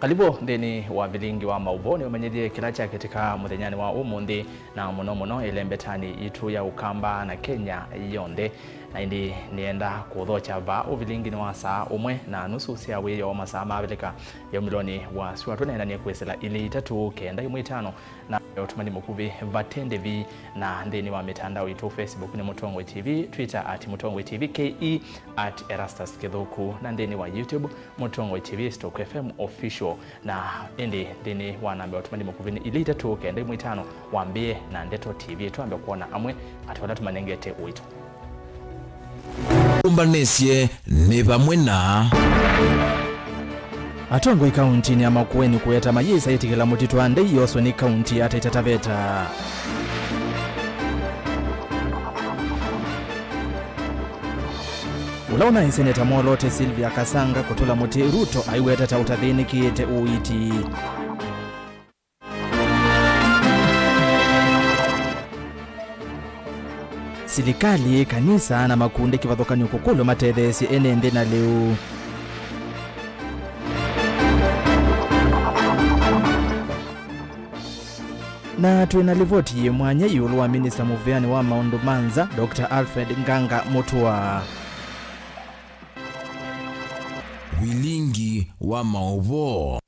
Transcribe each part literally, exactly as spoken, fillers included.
Alivũ nthĩnĩ wa vilingi wa maũvoo nĩũmanyĩthye kĩla kyakĩtĩka mũthenyanĩ wa ũmũnthĩ, na mũno mũno ĩlembetanĩ yitũ ya Ũkamba na Kenya yonthe. Na ĩndĩ nĩenda kũthokya vaa ũvilinginĩ wa saa ũmwe na nusu sya wĩoo masaa ma Avilika ya ũmilonĩ wa syũa. Tũneenanie kwĩsĩla ilĩ itatũ kenda ĩmwe itano na ũtũmani mũkuvĩ vate ndĩvi, na nthĩnĩ wa mĩtandao itũ, Facebook nĩ Mũtongoi T V, Twitter at Mũtongoi T V K E, at Erastus Kĩthũku, na nthĩnĩ wa YouTube, Mũtongoi T V Stock F M Official. Na ĩndĩ nthĩnĩ wa namba ya ũtũmani mũkuvĩ nĩ ilĩ itatũ kenda ĩmwe itano, wambĩe na Ndeto T V, twambe kwona amwe atĩ ala tũmanengete ũito. Ũmbanĩsye nĩ vamwe na. Atongoi kauntinĩ ya Makueni kũweta mayĩsa ĩtĩkĩla mũtitũ wa Ndei yoswe nĩ kaunti ya Taita Taveta. Ũla ũnaĩ seneta mwoloote Sylvia Kasanga kũtũla mũtĩ Ruto aiweta ta ũtathĩnĩkĩte ũiiti. Silikalĩ, kanisa na makundi kĩvathũkany'o kũkũlw'a matetheesye ene nthĩ na lĩu. Na twĩ na livoti yĩ mwanya ĩũlũ wa minista mũvĩanĩ wa maũndũ ma nza, Doctor Alfred Nganga Mutua. Vilingi wa maũvoo.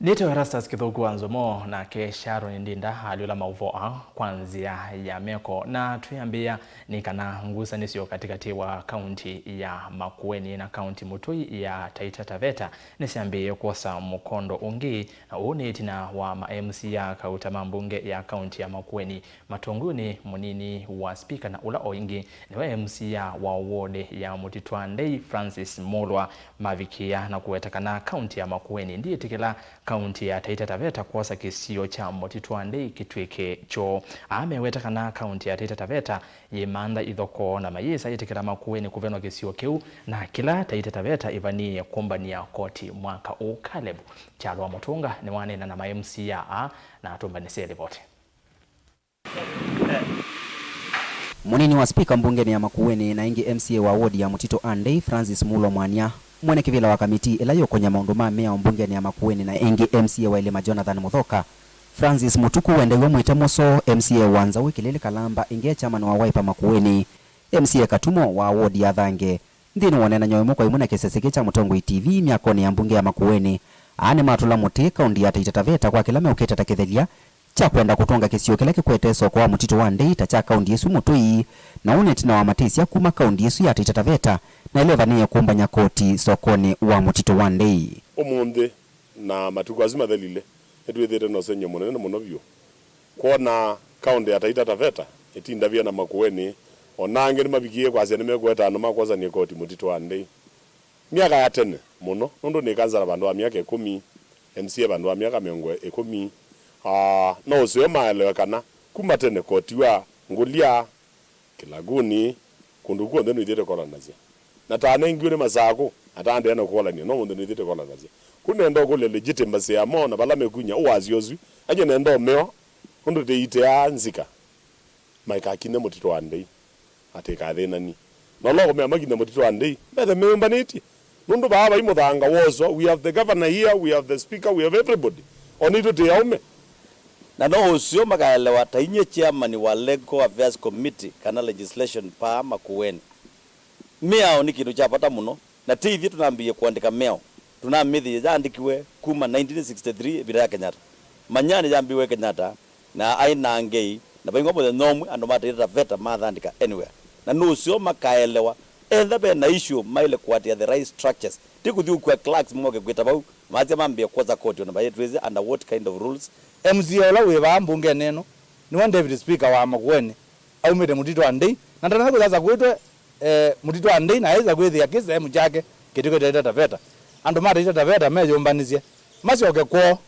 Nĩtawa Erastus Kĩthũku wa Nzomo, nake Sharon Ndinda alyũla maũvoo aa kwa nzĩa ya meko. Na twĩambĩĩa nĩ kana ngusanĩsyo katĩkatĩ wa kaunti ya Makueni na kaunti mũtũi ya Taita Taveta nĩsyambĩĩe kwosa mũkondo ũngĩ, na ũũ nĩ ĩtina wa ma M C A kauta ma mbunge ya kaunti ya Makueni matongw'ĩwe nĩ mũnini wa spika na ũla o ĩngĩ nĩwe M C A wa ward ya Mũtitũ wa Ndei, Francis Mulwa, mavikĩa na kũweta kana kaunti ya Makueni ndĩĩtĩkĩla kaunti ya Taita Taveta kwosa kĩsio kya Mũtitũ wa Ndei kĩtw'ĩke kyoo. Aa meweta kana kaunti ya Taita Taveta yĩmantha ithokoo na mayĩsa yĩtĩkĩla Makueni kũvenwa kĩsio kĩu, na kĩla Taita Taveta ĩvanĩĩe kũmbany'a koti mwaka ũũ. Caleb Kyalo wa Mũtũnga nĩwaneena na ma M C A aa na atũmbanĩsye livoti. Mũnini wa spika mbungenĩ ya Makueni na ĩngĩ M C A wa ward ya Mũtitũ wa Ndei, Francis Mulwa Mwania, mwene kĩvĩla wa kamitii ĩla yũkũny'a maũndũ ma mĩao mbungenĩ ya Makueni na ĩngĩ M C A wa Ĩlĩma Jonathan Mũthoka, Francis Mũtuku wendeew'e mwĩte mũsoo, M C A wa Nzaũ Kĩlĩlĩ Kalamba ĩngĩ e chairman wa Wiper Makueni, M C A Katumo wa ward ya Thange. Nthĩnĩ wa ũneenany'o wĩmwe kwa ĩmwe na kĩsese kĩĩ kya Mũtongoi T V myakonĩ ya mbunge ya Makueni, aa nĩmatũla mũtĩ kaunti ya Taita Taveta kwa kĩla meũkĩta ta kĩthelia kya kwenda kũtũnga kĩsio kĩla kĩkwete soko wa Mũtitũ wa Ndei ta kya kaunti ĩsu mũtũi, na ũũ nĩ ĩtina wa matĩsya kuma kaunti ĩsu ya Taita Taveta na ĩla ĩvanĩĩe kũmbany'a koti sokonĩ wa Mũtitũ wa Ndei. Ũmũnthĩ na matukũ asu mathelile, nĩtwĩthĩĩte na ũsengy'o mũnene mũno vyũ kwona kaũntĩ ya Taita Taveta ĩtindavya na Makueni, o na angĩ nĩmavikie kwasya nĩmekũeta andũ ma kwosany'a koti Mũtitũ wa Ndei. Myaka ya tene mũno, nũndũ nĩ kansala vandũ va myaka ĩkũmi, M C A vandũ va myaka mĩongo ĩkũmi, aa, no ũseo maelewe kana kuma tene koti wa Ngũlya, Kĩlagũnĩ, kũndũ kw'onthe nĩwĩthĩĩte kũkolanasya. Na tanengiwe nĩ Masakũ, atandeana kũkolany'a, no ũmũnthĩ nĩwĩthĩĩte kũkolanasya. Ku nenda ũkũlya legitimacy yamo na vala mekunya ũwasyo ũsu, any'e nenda ũmeo, nũndũ tĩitĩaa nzika maikakinye Mũtitũ wa Ndei, atĩ ĩkathĩnanie. Na ũla ũkũmea makinye Mũtitũ wa Ndei, methe meyũmbanĩtye. Nũndũ vaa vai mũthanga woswa, we have the governor here, we have the speaker, we have everybody. O naitũ twĩ aũme. Na no ũseo makaelewa ta inyie chairman wa Legal Affairs Committee kana legislation paa Makueni. Mĩao nĩ kĩndũ kya vata mũno, na ti ithyĩ tũnambĩĩe kũandĩka mĩao. Tũnamĩthĩie yaandĩkiwe kuma nineteen sixty-three ĩvinda ya Kenyatta. Manyani yambĩĩwe Kenyatta, na aĩ na angei, na vaingwa mũthenya ũmwe andũ ma Taita Taveta mathandĩka anywhere. Na nũseo makaelewa, entha ve na issue, maĩle kũatĩĩa the right structures, ti kũthi ũkua clerks moke kwĩta vau, masya mambĩĩe kwosa koti ona vaĩ twĩsĩ under what kind of rules. M C A ũla wĩ vaa mbungenĩ ĩno nĩwe David Speaker wa Makueni, aumĩte Mũtitũ wa Ndei, na ndanesa kwĩthĩa asakwĩtwe, eh, Mũtitũ wa Ndei, na aĩsa kwĩthĩa kĩ sehemu kyake kĩtiko Taita Taveta. Andũ ma Taita Taveta meyũmbanĩsye, masyoke kwoo.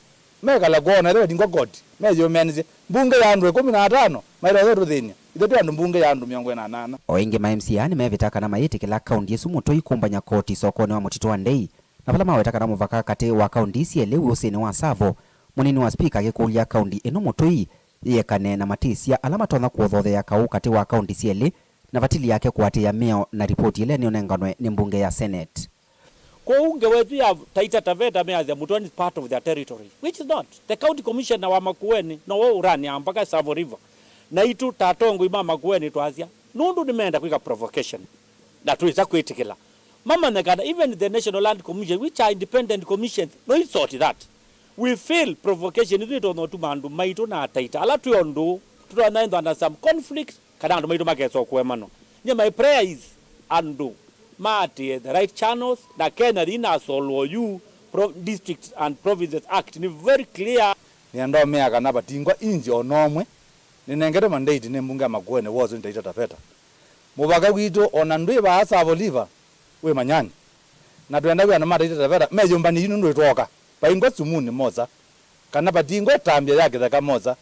Mekala kwoo, na ĩla ĩtingwa koti, meyũmbanĩsye. Mbunge ya andũ ĩkũmi na atano, maĩle tũthĩny'a. Ithyĩ twĩ andũ mbunge ya andũ mĩongo ĩna na nana. O ĩngĩ ma M C A nĩmevĩta kana mayĩtĩkĩla kaunti ĩsu mũtũi kũmbany'a koti sokonĩ wa Mũtitũ wa Ndei, na vala maweta kana mũvaka katĩ wa kaunti ii syelĩ wĩ ũsĩnĩ wa Tsavo, mũnini wa spika akĩkũlya kaunti ĩno mũtũi yĩekane na matĩsya ala matonya kũthotheea kaũ katĩ wa kaunti syelĩ, na vatili yake kũatĩĩa mĩao na ripoti ĩla ĩnĩũnenganwe nĩ mbunge ya Senate. Kwoou ngewa ĩsu ya Taita Taveta measya Mũtũanĩ is part of their territory, which is not. The county commissioner wa Makueni nowe ũranĩaa mpaka Tsavo River. Naitũ ta atongoi ma Makueni twasya, nũndũ nĩmeenda kwĩka provocation, na twĩsa kwĩtĩkĩla. Mamanye kana even the National Land Commission, which are independent commissions, no isort that. We feel provocation ĩsu nĩtonya ũtuma andũ maitũ na Ataita ala twĩ o ndũũ tũtonya ĩthwa na some conflict, kana andũ maitũ makesa kũemanwa. Nyie my prayer is andũ maatĩe the right channels, na Kenya yĩna solwa oyu, Pro-, District and Provinces Act nĩ very clear. Nĩenda ũmea kana vatingwa inji o na ũmwe nĩnengetwe mandate nĩ mbunge ya Makueni wa ũsu nĩ Taita Taveta. Mũvaka witũ o na ndwĩ vaa Tsavo River, wĩ Manyani. Na twenda kwĩa andũ ma Taita Taveta meyũmbany'e yu nũndũ ĩtwooka. Vaingwa sumunĩ mosa, kana vatingwa ĩtambya ya kĩtheka mosa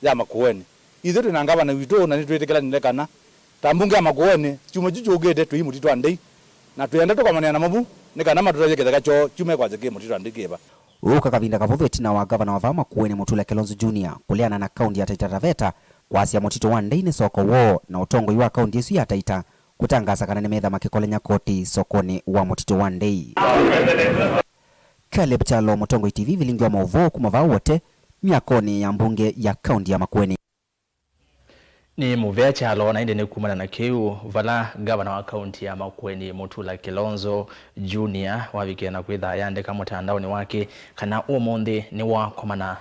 ya Makueni. Ithyĩ twĩ na ngavana witũ na nĩtwĩtĩkĩlanile kana ta mbunge ya Makueni, kyumwa kyu kyũkĩte twĩ mũtitũ wa Ndei, na twĩenda tũkomanĩa namo vu nĩ kana matũtavye kĩtheka kyoo kyume kwasya kĩ mũtitũ wa Ndei kĩva. Ũka kavinda kavũthũ ĩtina wa ngavana wa vaa Makueni Mutula Kilonzo Junior kũleana na kaunti ya Taita Taveta kwasya mũtitũ wa Ndei nĩ soko woo, na ũtongoi wa kaunti ĩsu ya Taita kũtangaasa kana nĩmetha makĩkolany'a koti sokonĩ wa mũtitũ wa Ndei. Caleb Kyalo, Mũtongoi T V, vilingi wa maũvoo kuma vaa Wote, myakonĩ ya mbunge ya kaunti ya Makueni. Nĩ mũvea Kyalo, na ĩndĩ nĩ kumana na kĩu, vala ngavana wa kaunti ya Makueni, Mutula Kilonzo Junior, wavikĩe na kwĩtha ayandĩka mũtandaonĩ wake kana ũmũnthĩ nĩwakomana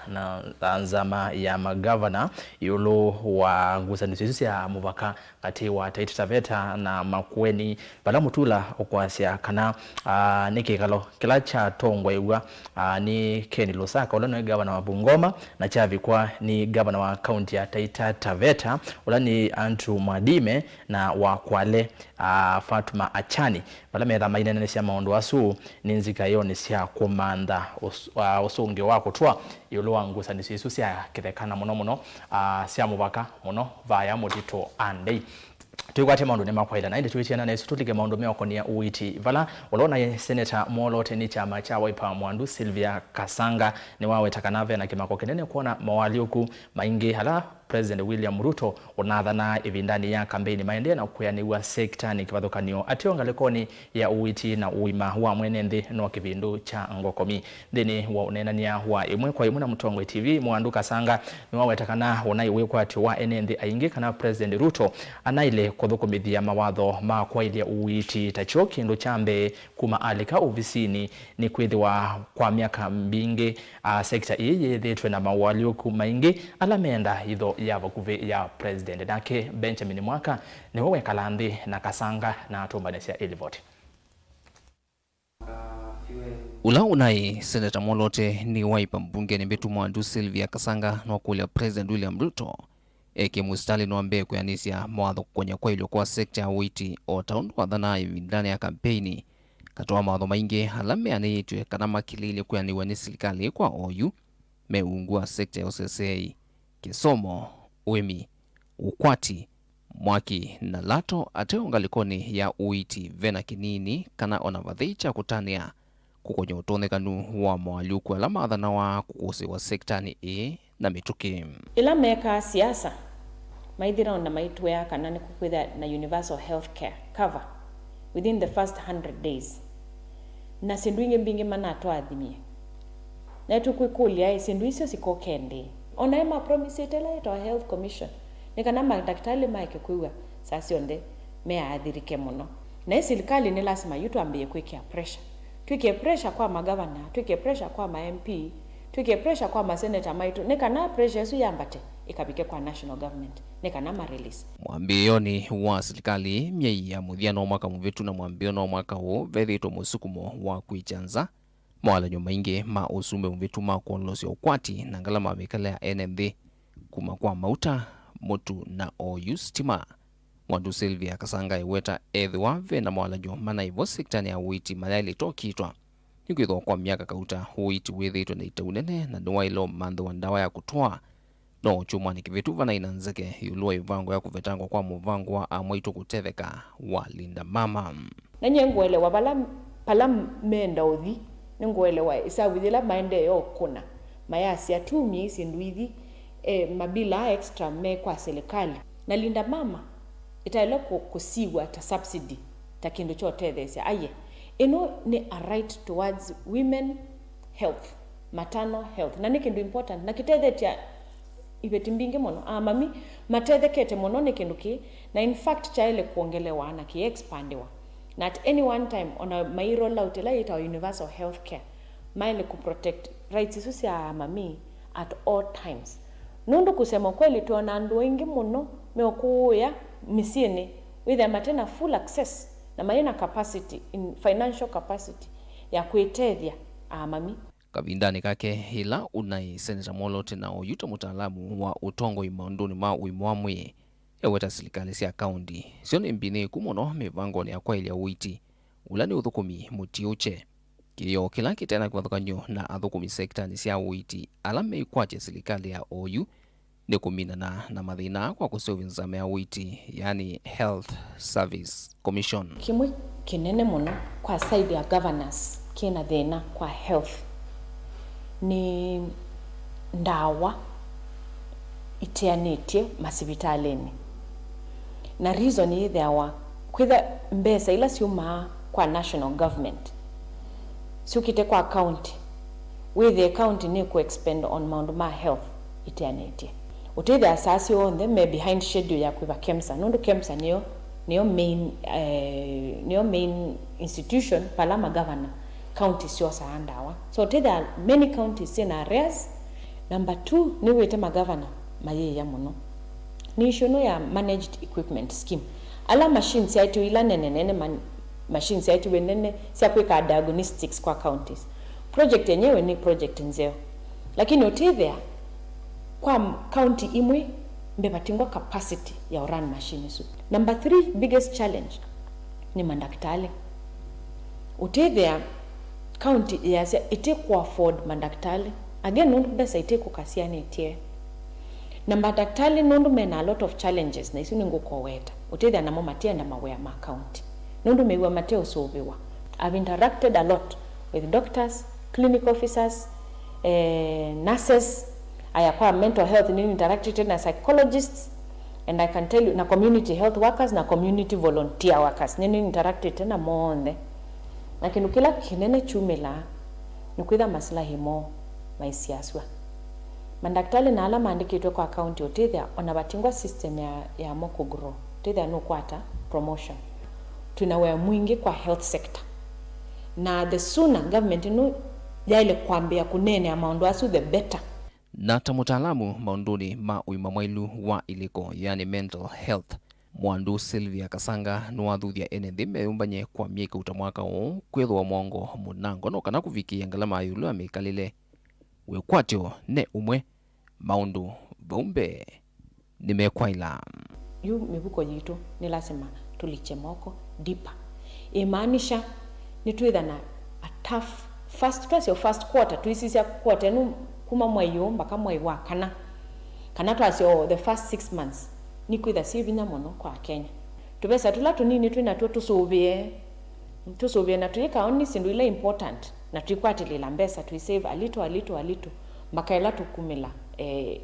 na nzama ya magavana ĩũlũ wa ngusanĩsyo isu sya mũvaka katĩ wa Taita Taveta na Makueni, vala Mutula ũkwasya kana, ah, nĩ kĩkalo kĩla kyatongoew'a, ah, nĩ Ken Lusaka, ũla nĩwe ngavana wa Bungoma, na kyavikwa nĩ ngavana wa kaunti ya Taita Taveta, ũla nĩ Andrew Mwadime, na wa Kwale, ah, Fatuma Achani, vala metha maineenanĩsya maũndũ asu nĩ nzikaĩonĩ sya kũmantha ũs-, ah, ũsũngĩo wa kũtũa ĩũlũ wa ngusanĩsyo isu sya kĩtheka, na mũno mũno, ah, sya mũvaka mũno vaya mũtitũ Andei. Tũikwatya maũndũnĩ ma kwaĩla, na ĩndĩ twĩtiana na ĩsu tũlike maũndũ meũkonĩa ũiiti, vala ũla ũnaĩ seneta mwoloote nĩ kyama kya Wiper Mwandu, Sylvia Kasanga, nĩwaweta kana ve na kĩmako kĩnene kwona moalyũku maingĩ ala President William Ruto ũnathanaa ĩvindanĩ ya kambeini maendee na kwĩanĩw'a sektanĩ kĩvathũkany'o ateo ngalĩkonĩ ya ũiiti na ũima wa mwene nthĩ no kĩvindũ kya ngokomi. Nthĩnĩ wa ũneenany'a wa ĩmwe kwa ĩmwe na Mũtongoi T V, Mwandu Kasanga nĩwaweta kana ũnaĩ wĩkwatyo wa ene nthĩ aingĩ kana President Ruto anaĩle kũthũkũmĩthya mawatho ma kwaĩlya ũiiti ta kyo kĩndũ kya mbee kuma alika ovisinĩ, nĩkwĩthĩwa kwa myaka mbingĩ, a, sekta ĩĩ yĩthĩĩtwe na maũalyũku maingĩ ala menda itho ya vakuvĩ ya President. Nake Benjamin Mwaka nĩwe wekala nthĩ na Kasanga na atũmbanĩsya ĩlivoti. Ũla ũnaĩ seneta mwoloote nĩ Wiper mbungenĩ mbĩtu Mwandu, Sylvia Kasanga, nĩwakũlya President William Ruto eke mũsitalĩ nĩwambĩĩe kwĩanĩsya mawatho kũkony'a kwaĩlw'a kwa sekta ya ũiiti, o ta ũndũ wathanaa ĩvindanĩ ya kampeini. Katĩ wa mawatho maingĩ ala meanĩĩtw'e kana makĩlĩĩlye kwĩanĩw'a nĩ silikalĩ kwa oyu, me ungu wa sekta ya ũseseei, kĩsomo, ũĩmi, ũkwati, mwaki, na lato. Ateo ngalĩkonĩ ya ũiiti, ve na kĩnini kana o na vathei kya kũtanĩa kũkony'a ũtonyekanu wa moalyũku ala mathanawa kũkũsĩĩwa sektanĩ ĩĩ na mĩtũkĩ. Ĩla mekaa siasa, maithĩnawa na maitwĩaa kana nĩkũkwĩthĩa na universal health care cover within the first hundred days. Na syĩndũ ingĩ mbingĩ manatwathimie. Na tũkwĩkũlya-ĩ, syĩndũ isu sikoka ĩndĩĩ? O na ĩmapromisĩte ĩla yĩtawa Health Commission, nĩ kana madaktalĩ maeke kwĩw'a saa syonthe meathirĩke mũno. Na ĩ silikalĩ nĩ lasima yu twambĩĩe kwĩkĩa pressure. Twĩkĩe pressure kwa magavana, twĩkĩe pressure kwa ma M P, twĩkĩe pressure kwa maseneta maitũ, nĩ kana pressure ĩsu yambate ĩkavike kwa national government, nĩ kana ma release. Mwambĩĩonĩ wa silikalĩ, myei ya mũthya no mwaka mũvĩtu na mwambĩĩonĩ wa mwaka ũũ, vethĩĩtwe mũsukumo wa kwĩkya nza mawalany'o maingĩ ma ũsumbĩ mũvĩtu ma kwondolosya ũkwati na ngalama ya mĩkalĩle ya ene nthĩ, kuma kwa mauta, mũtu, na oyu sitima. Mwandu Sylvia Kasanga eweta ethĩwa ve na mawalany'o manaĩ vo sektanĩ ya ũiiti mayaĩlĩte ũkitwa, nĩkwĩthĩwa kwa myaka kauta ũiiti wĩthĩĩtwe na itau nene na nĩwaĩle ũmanthĩwa ndawa ya kũtwaa. No kyumwanĩ kĩvĩtu vanaĩ na nzeke ĩũlũ wa ĩvango ya kũvetangwa kwa mũvango wa amwaitũ kũtetheka wa Linda Mama. Na nyie ngũelewa vala, pala menda ũthi, nĩngũelewa ĩsavu yĩla maendee ũkũna, mayasya, "Tumie isyĩndũ ithi, eh, mabila aa extra me kwa silikalĩ." Na Linda Mama ĩtaĩle kũ-, kũsiw'a ta subsidy, ta kĩndũ kya ũtetheesya. Aye, Ĩno nĩ a right towards women health, maternal health, na nĩ kĩndũ important na kĩtethetya iveti mbingĩ mũno. Amami matethekete mũno nĩ kĩndũ kĩĩ, na in fact kyaĩle kwongelewa na kĩ expandiwa, na at any one time ona mai roll out ĩla yĩtawa universal health care, maĩle kũ protect rights isu sya amami at all times. Nũndũ kusema kweli, twĩona andũ aingĩ mũno meũkũũĩa mĩsyĩnĩ, wĩthĩa mate na full access na mai na capacity, in financial capacity ya kwĩtethya amami. Kavindanĩ kake, ĩla ũnaĩ Seneta Mwoloti na oyu ta mũtaalamu wa ũtongoi maũndũnĩ ma ũima wa mwĩĩ, eweta silikalĩ sya kaũnti syo nĩ mbinĩku mũno mĩvangonĩ ya kwaĩlya ũiiti, ũla nĩ ũthũkũmi mũtiũkye. Kĩĩo kĩla kĩte na kĩvathũkany'o na athũkũmi sektanĩ sya ũiiti ala meikwatya silikalĩ ya oyu nĩ kũminana na mathĩna kwa kũseũvya nzama ya ũiiti, yani Health Service Commission. Kĩmwe kĩnene mũno kwa side ya governors kĩna thĩna kwa health nĩ ndawa iteanĩtye masivitalĩnĩ. Na reason yĩthĩawa kwĩtha mbesa ila syumaa kwa national government syũkĩte kwa county, wĩthĩe county nĩ kũ expend on maũndũ ma health iteanĩtye. Ũtĩthĩa saa syonthe me behind schedule ya kwĩva KEMSA, nũndũ KEMSA nĩyo, nĩyo main, eh, nĩyo main institution pala magavana county syosaa ndawa. So ũtĩthĩa many counties syĩna arrears. Number two, nĩwĩte magavana mayĩĩa mũno. Nĩ issue ĩno ya managed equipment scheme. Ala machines syaĩtwe ila nene nene, man-, machines syaĩtwe nene sya kwĩka diagnostics kwa counties. Project yenyewe nĩ project nzeo. Lakini ũtĩthĩa kwa m-, county imwe mbevatingwa capacity ya run machine isu. Number three biggest challenge nĩ mandakĩtalĩ. Ũtĩthĩa county yasya ĩtĩ kũ afford mandakĩtalĩ. Again, nũndũ mbesa ĩtĩ kũka syanĩtye. Na mandakĩtalĩ nũndũ mena a lot of challenges, na isu nĩngũkoweta. Ũtĩthĩa namo matienda mawĩa ma county. Nũndũ mew'a mateũsũvĩwa. I've interacted a lot with doctors, clinic officers, eh, nurses, aya kwa mental health, nĩ interacted na psychologists, and I can tell you, na community health workers, na community volunteer workers, nĩ interacted na monthe. Na kĩndũ kĩla kĩnene kyumĩlaa nĩ kwĩtha masilahi moo maisiasw'a. Mandakĩtalĩ na ala maandĩkĩtwe kwa county ũtĩthĩa ona vatingwa system ya, yamo kũgrow, ũtĩthĩa nũkwata promotion. Twĩna wĩa mwingĩ kwa health sector. Na the sooner government ĩno yaĩle kwambĩĩa kũneenea maũndũ asu, the better. Na ta mũtaalamu maũndũnĩ ma ũima mwailu wa ilĩko, yani mental health, Mwandu Sylvia Kasanga nĩwathuthya ene nthĩ meyũmbany'e kwa myei kauta mwaka ũũ kwĩthĩwa mwongo mũnango no kana kũvikĩĩa ngalama ya ĩũlũ ya mĩkalĩle. Wĩkwatyo ne ũmwe maũndũ vau mbee nĩmekwaĩla. Yu mĩvuko yitũ nĩ lasima tũlikye moko deeper. Ĩmaanisha nĩtwĩtha na a tough first, twasyo first quarter, tũisisya quarter ĩno kuma mwai ũũ mbaka mwai wa kana, kana twasyo the first six months, nĩkwĩtha syĩ vinya mũno kwa Akenya. Tũvesa tũla tũnini twĩ natw'o tũsũvĩe, tũsũvĩe na tũyĩka only syĩndũ ila important, na tũikwatĩlĩĩla mbesa, tũisave a little, a little, a little, mbaka ĩla tũkumĩla, eh,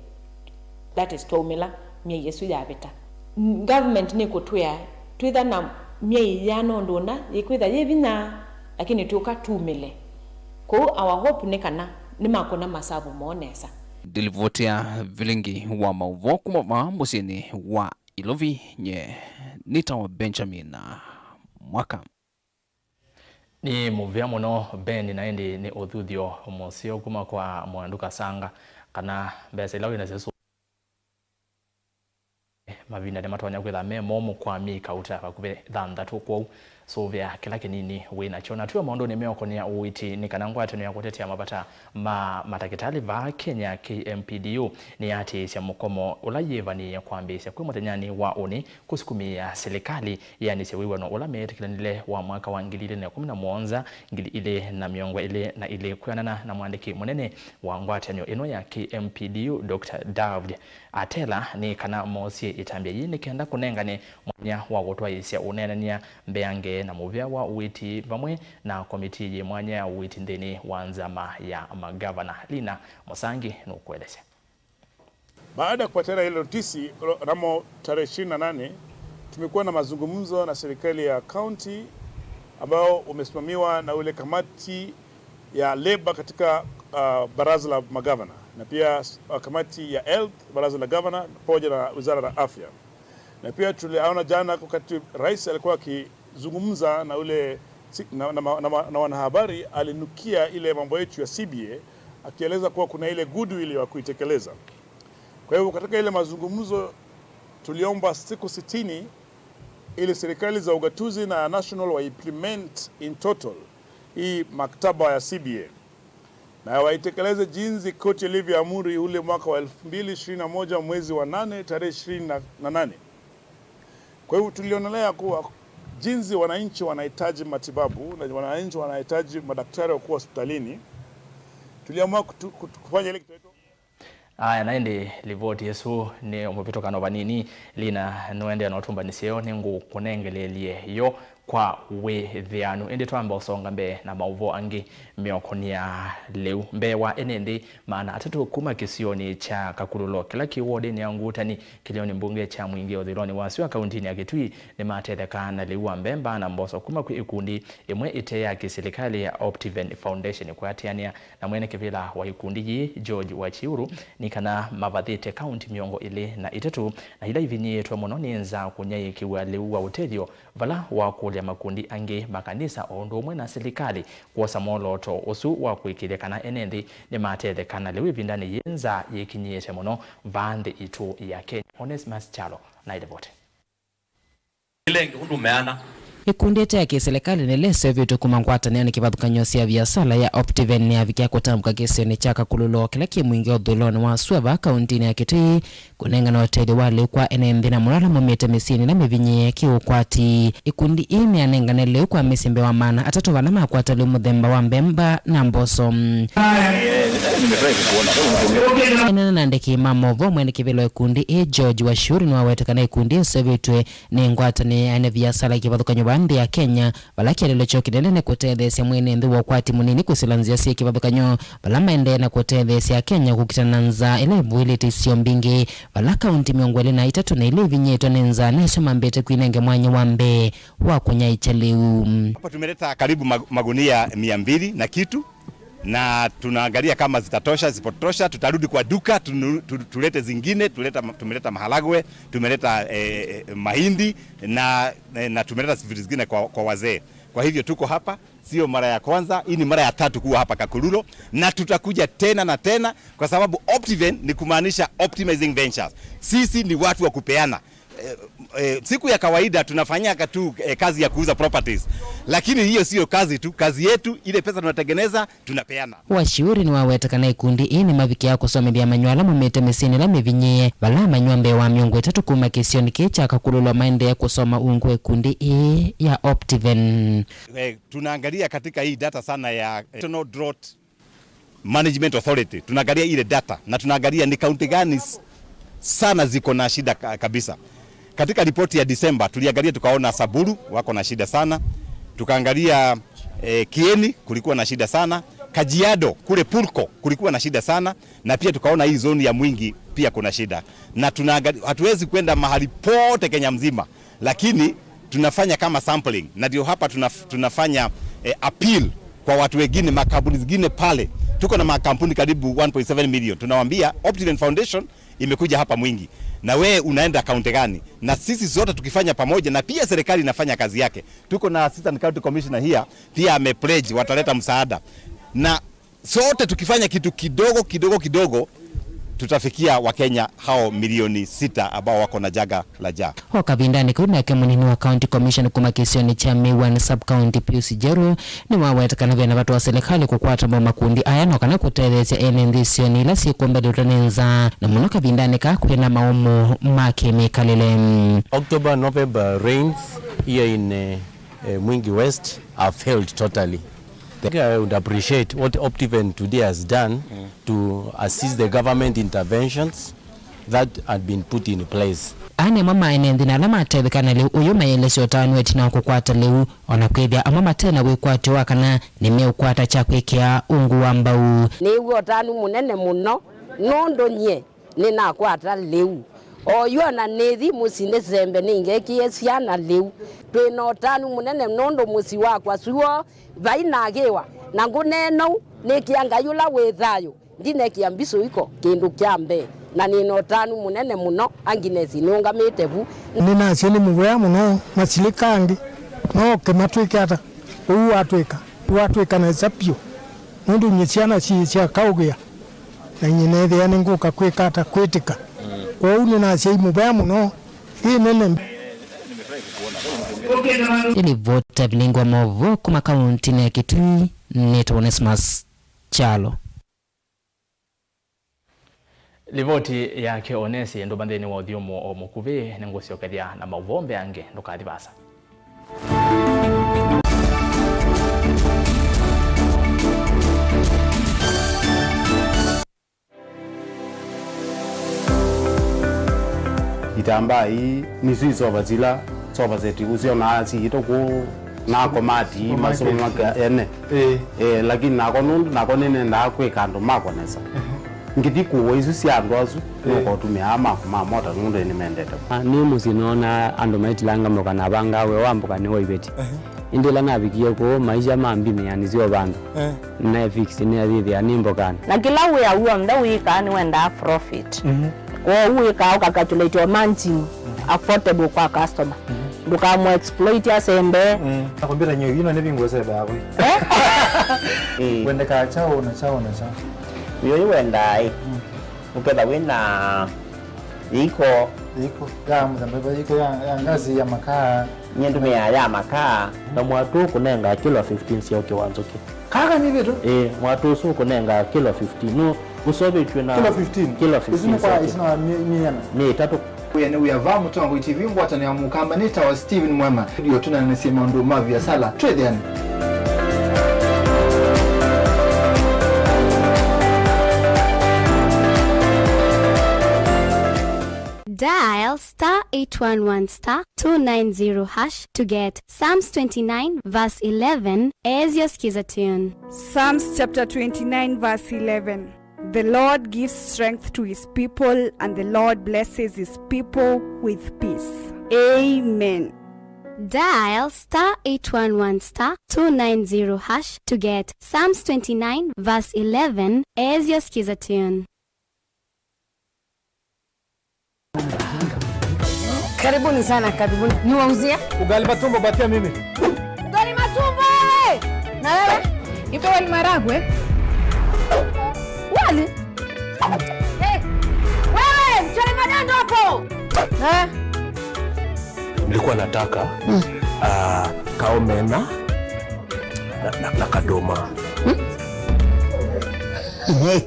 that is, twaumĩla myei ĩsu yavĩta. N-, government nĩkũtwĩa twĩtha na myei yĩana ũndũ ũna yĩkwĩtha yĩ vinya, lakini tũka tumĩle. Kwoou our hope nĩ kana nĩmakũna masavu moo nesa. Ndilivotea vilingi wa maũvoo kuma vaa mũsyĩnĩ wa Ilovi, nye nĩtawa Benjamin Mwaka. Nĩ mũvea mũno, Ben, na ĩndĩ nĩ ũthuthyo mũseo kuma kwa Mwandu Kasanga, kana mbesa ila wĩ nasyo sũ-, mavinda nĩmatonya kwĩtha me momũ kwa myei kauta vakuvĩ thanthatũ. Kwoou sũvĩa kĩla kĩnini wĩ nakyo. Na twĩ o maũndũnĩ meũkonea ũiiti, nĩ kana ngwatanĩo ya kũtetea mavata ma matakĩtalĩ vaa Kenya, K M P D U, nĩyatĩĩsya mũkomo ũla yĩvanĩĩe kwambĩĩsya kwĩ mũthenyanĩ wa ũnĩ kũsukumĩĩa silikalĩ yĩanĩsye wĩw'ano ũla meetĩkĩlanile wa mwaka wa ngili ilĩ na ĩkũmi na mũonza, ngili ilĩ na mĩongo ĩlĩ na ilĩ. Kwĩanana na mwandĩki mũnene wa ngwatanĩo ĩno ya K M P D U, Doctor David Atela, nĩ kana moosie ĩtambya yĩĩ nĩ kenda kũnengane mwanya wa kũtwaĩĩsya ũneenany'a mbeange na mũvĩa wa ũiiti vamwe na komitii yĩ mwanya ya ũiiti nthĩnĩ wa nzama ya magavana. Lina Mũsangi nũkũelesya. Baada ya kupatiana ile notisi, mnamo tarehe ishirini na nane, tumekuwa na mazungumzo na serikali ya kaunti ambao umesimamiwa na ule kamati ya labor katika, uh, baraza la magavana, na pia, uh, kamati ya health, baraza la gavana, pamoja na wizara la afya. Na pia tuliona jana wakati rais alikuwa akizungumza na ule si-, na, na, na, na, na wanahabari, alinukia ile mambo yetu ya C B A, akieleza kuwa kuna ile goodwill ya kuitekeleza. Kwa hivyo katika ile mazungumzo tuliomba siku sitini ili serikali za ugatuzi na national wa implement in total hii maktaba ya C B A na waitekeleze jinsi koti ilivyoamuru ule mwaka wa elfu mbili ishirini na moja mwezi wa nane tarehe ishirini na nane. Kwa hivyo tulionelea kuwa jinsi wananchi wanahitaji matibabu na wananchi wanahitaji madaktari wa kuwa hospitalini, tuliamua kutu-, kutu-, kufanya ile kitu. Aya, na ĩndĩ livoti ĩsu nĩ ũmũvĩtũkano vanini. Lina nũendee na ũtũmbanĩsye yo, nĩngũkũnengeleelye yo kwa wĩthĩanu. Ĩndĩ twamba ũsonga mbee na maũvoo angĩ mĩokonĩ ya lĩu. Mbee wa ene nthĩ maana atatũ kuma kĩsionĩ kya Kakululo kĩla kĩ wodinĩ ya Ngutani kĩlĩonĩ mbunge kya Mwingi ũthũĩlonĩ wa Sua kauntinĩ ya Kitui nĩmatetheka na lĩu wa mbemba na mboso kuma kwĩ ikundi ĩmwe ĩte ya kĩsilikalĩ ya Optiven Foundation kũatĩanĩa na mwene kĩvĩla wa ikundi yĩĩ, George Wachiuru, nĩ kana mavathĩte kaunti mĩongo ĩlĩ na itatũ na ila ivinyĩĩtwe mũno nĩ nzaa kũnyaĩĩkĩw'a lĩu wa ũtethyo, vala wakũlya makundi angĩ, makanisa o ũndũ ũmwe na silikalĩ kwosa mwolooto ũsu wa kũĩkĩĩthya kana ene nthĩ nĩmatetheka na lĩu ĩvindanĩ yĩĩ nzaa yĩkinyĩĩte mũno vaa nthĩ itũ ya Kenya. Onesmus Kyalo na ĩlivoti. Ĩla ĩngĩ ũndũ meana. Ĩkundi ĩte ya kĩsilikalĩ nĩleseũvĩtw'e kuma ngwatanĩonĩ kĩvathũkany'o sya viasala ya Optiven nĩyavikĩa kũtambũka kĩsionĩ kya Kakululo kĩla kĩ Mwingi ũthũĩlonĩ wa Sua vaa kauntinĩ ya Kitui kũnengana ũtethyo wa lĩu kwa ene nthĩ na mũno ala maumĩte mĩsyĩnĩ ĩla mĩvinyĩĩe kĩ-ũkwati. Ĩkundi ĩĩ nĩyanengane lĩu kwa mĩsyĩ mbee wa maana atatũ vala makwata lĩu mũthemba wa mbemba na mboso. Ĩneena na andĩki ma maũvoo, mwene kĩvĩla wa ĩkundi ĩĩ George Wachiuri nĩwaweta kana ĩkundi ĩseũvĩtw'e nĩ ngwatanĩo ya ene viasala kĩvathũkany'o vaa nthĩ ya Kenya, vala kĩeleelo kyoo kĩnene nĩ kũtetheesya mwene nthĩ wa ũkwati mũnini kũsila nzĩa syĩ kĩvathũkany'o, vala maendee na kũtetheesya Akenya kũkitana na nzaa ĩla ĩvũĩlĩte isio mbingĩ, vala kaunti mĩongo ĩlĩ na itatũ na ilĩ ivinyĩĩtwe nĩ nzaa nesyo mambĩte kwinenge mwanya wa mbee wa kũnyaĩĩkya lĩu. Hapa tumeleta karibu mag-, magunia mia mbili na kitu, na tunaangalia kama zitatosha. Zisipotosha, tutarudi kwa duka, tunu-, tu-, tulete zingine, tuleta, tumeleta maharagwe, tumeleta, eh, eh, mahindi na, eh, na tumeleta vitu zingine kwa, kwa wazee. Kwa hivyo tuko hapa, sio mara ya kwanza, hii ni mara ya tatu kuwa hapa Kakululo, na tutakuja tena na tena, kwa sababu Optiven ni kumaanisha optimizing ventures. Sisi ni watu wa kupeana. Eh, eh, siku ya kawaida tunafanyaka tu, eh, kazi ya kuuza properties, lakini hiyo siyo kazi tu. Kazi yetu, ile pesa tunatengeneza, tunapeana. Wachiuri nĩwaweta kana ikundi ii nĩmavikĩaa kũsomethya amanywa ala maumĩte mĩsyĩnĩ ĩla mĩvinyĩĩe, vala amanywa mbee wa mĩongo ĩtatũ kuma kĩsionĩ kĩĩ kya Kakululo maendee kũsoma ungu wa ikundi ii ya Optiven. Eh, tunaangalia katika hii data sana ya, eh, National Drought Management Authority, tunaangalia ile data na tunaangalia ni kaunti gani s-, sana ziko na shida ka-, kabisa. Katika ripoti ya Disemba tuliangalia, tukaona Samburu wako na shida sana, tukaangalia, eh, Kieni kulikuwa na shida sana, Kajiado kule Purko kulikuwa na shida sana, na pia tukaona hii zone ya Mwingi pia kuna shida, na tunaangalia, hatuwezi kwenda mahali pote Kenya mzima, lakini tunafanya kama sampling, na ndio hapa tunaf-, tunafanya, eh, appeal kwa watu wengine, makampuni zingine pale. Tuko na makampuni karibu one point seven million. Tunawaambia Optiven Foundation imekuja hapa Mwingi, na wewe unaenda kaunti gani? Na sisi zote tukifanya pamoja, na pia serikali inafanya kazi yake. Tuko na Assistant County Commissioner here, pia amepledge wataleta msaada, na sote tukifanya kitu kidogo kidogo kidogo, tutafikia Wakenya hao milioni sita ambao wako na janga la njaa. O kavindanĩ kau, nake mũnini wa County Commission kuma kĩsionĩ kya Miwani Sub-County, Pius Njeru, nĩwaweta kana vena vata wa silikalĩ kũkwata mo makundi aya no kana kũtetheesya ene nthĩ isionĩ ila syĩkũmbĩlĩtwe nĩ nzaa, na mũno kavindanĩ kaa kwĩna maũmũ ma kĩmĩkalĩle. October, November rains here in, eh, eh, Mwingi West have failed totally. I think I would appreciate what Optiven today has done to assist the government interventions that had been put in place. Aa nĩ amwe ma ene nthĩ na ala matetheka na lĩu ũyũ mayĩelesya ũtanu ĩtina wa kũkwata lĩu, o na kwĩthĩa amwe mate na wĩkwatyo wa kana nĩmeũkwata kya kwĩkĩa ungu wa mbau. Nĩw'a ũtanu mũnene mũno nũndũ nyie nĩnakwata lĩu. Oyu ona nĩthi mũsyĩ nĩsembe nĩngekĩe syana lĩu. Twĩ na ũtanu mũnene nũndũ mũsyĩ wakwa suo vai nakĩwa, na ngũneena ũu nĩkĩa Ngai ũla wĩ thayũ. Ndinekĩa mbisũ iko kĩndũ kya mbee, na nĩ na ũtanu mũnene mũno. Agnes nĩũngamĩte vu. Nĩnasya nĩ mũvea mũno, masilĩka angĩ mooke matwĩke ata ũu watwĩka, watwĩka nesa vyũ, nũndũ nyie syana syĩ sya kaũgĩa, na nyie neethĩa nĩngũka kwĩka ata kwĩtĩka. Kwoou nĩnasya ĩ mũvea mũno ĩ nene. Ĩ livoti ya vilingwa maũvoo kuma kauntinĩ ya Kitui, nĩtwa Onesmus Kyalo. Livoti yake Onesi ndũma nthĩnĩ wa ũthyũmũo o mũkuvĩ, nĩngũsyokethya na maũvoo mbee angĩ, ndũkathi vaasa. Itambaa ii nĩsyo isova sila sofa set ũsyonaa siitũ kũu na komati ii masomo maka ene. Ĩĩ. Eh, lakini nako nũndũ nako nĩnendaa kwĩka andũ makwa nesa. Ngĩthi kũwa isu sya andũ asu, nũkotũmĩa mako ma mota nũndũ nĩmendete. Ah, nĩ mũsyĩ noona andũ maitilanga mboka na vanga we wa mboka nĩ wa iveti. Ĩndĩ ĩla navikie kũu, maisha mambimĩa nĩsyo vandũ. Eh. Nefix nĩathĩthĩa nĩ mbokanĩ. Na kĩla wĩa w'onthe wĩkaa nĩwendaa profit. Mhm. Kwoou wĩkaa ũkacalculate o margin affordable kwa customer. Mhm. Ndũkamũ exploit asembe. Mm. Nakwambia nyie ino nĩ vingo sebe hapo. Eh? Wendekaa chao na chao na chao. Wĩo wendaa ĩ. Mm. Ũketha wĩna iko. Iko ya mũthemba iko ya, ya ngazi ya makaa. Nyie ndũmĩaa ya makaa. Na mwatũ ũkũnengaa kilo fifteen sya ũkĩ wa nzũkĩ. Kaka nĩ vitu? Ĩĩ, mwatũ ũsu ũkũnengaa kilo fifteen. Nũ ũsovĩtw'e na kilo fifteen? Kilo fifteen. Isu nĩ kwa, isu na mi-, miana? Mĩ ĩtatũ. Wĩa nĩ wĩa va Mũtongoi T V ngwatanĩo ya Mũkamba nĩ tawa Steven Mwema. Ndio tũnanĩsye maũndũ ma viasala. Twĩthĩane. Dial star eight one one star two nine zero hash to get Psalms twenty-nine verse eleven as your skiza tune. Psalms chapter twenty-nine verse eleven. The Lord gives strength to his people, and the Lord blesses his people with peace. Amen. Dial star eight one one star two nine zero hash to get Psalms twenty-nine verse eleven as your skiza tune. Karibuni sana, karibuni. Niwauzie? Ugali matumbo, patia mimi. Ugali matumbo, eh! Na wewe? Ipo wali maragwe? Wali? Eh, wewe, mchele magando hapo. Eh? Nilikuwa nataka, ah, kaomena na, na, na kadoma. Omena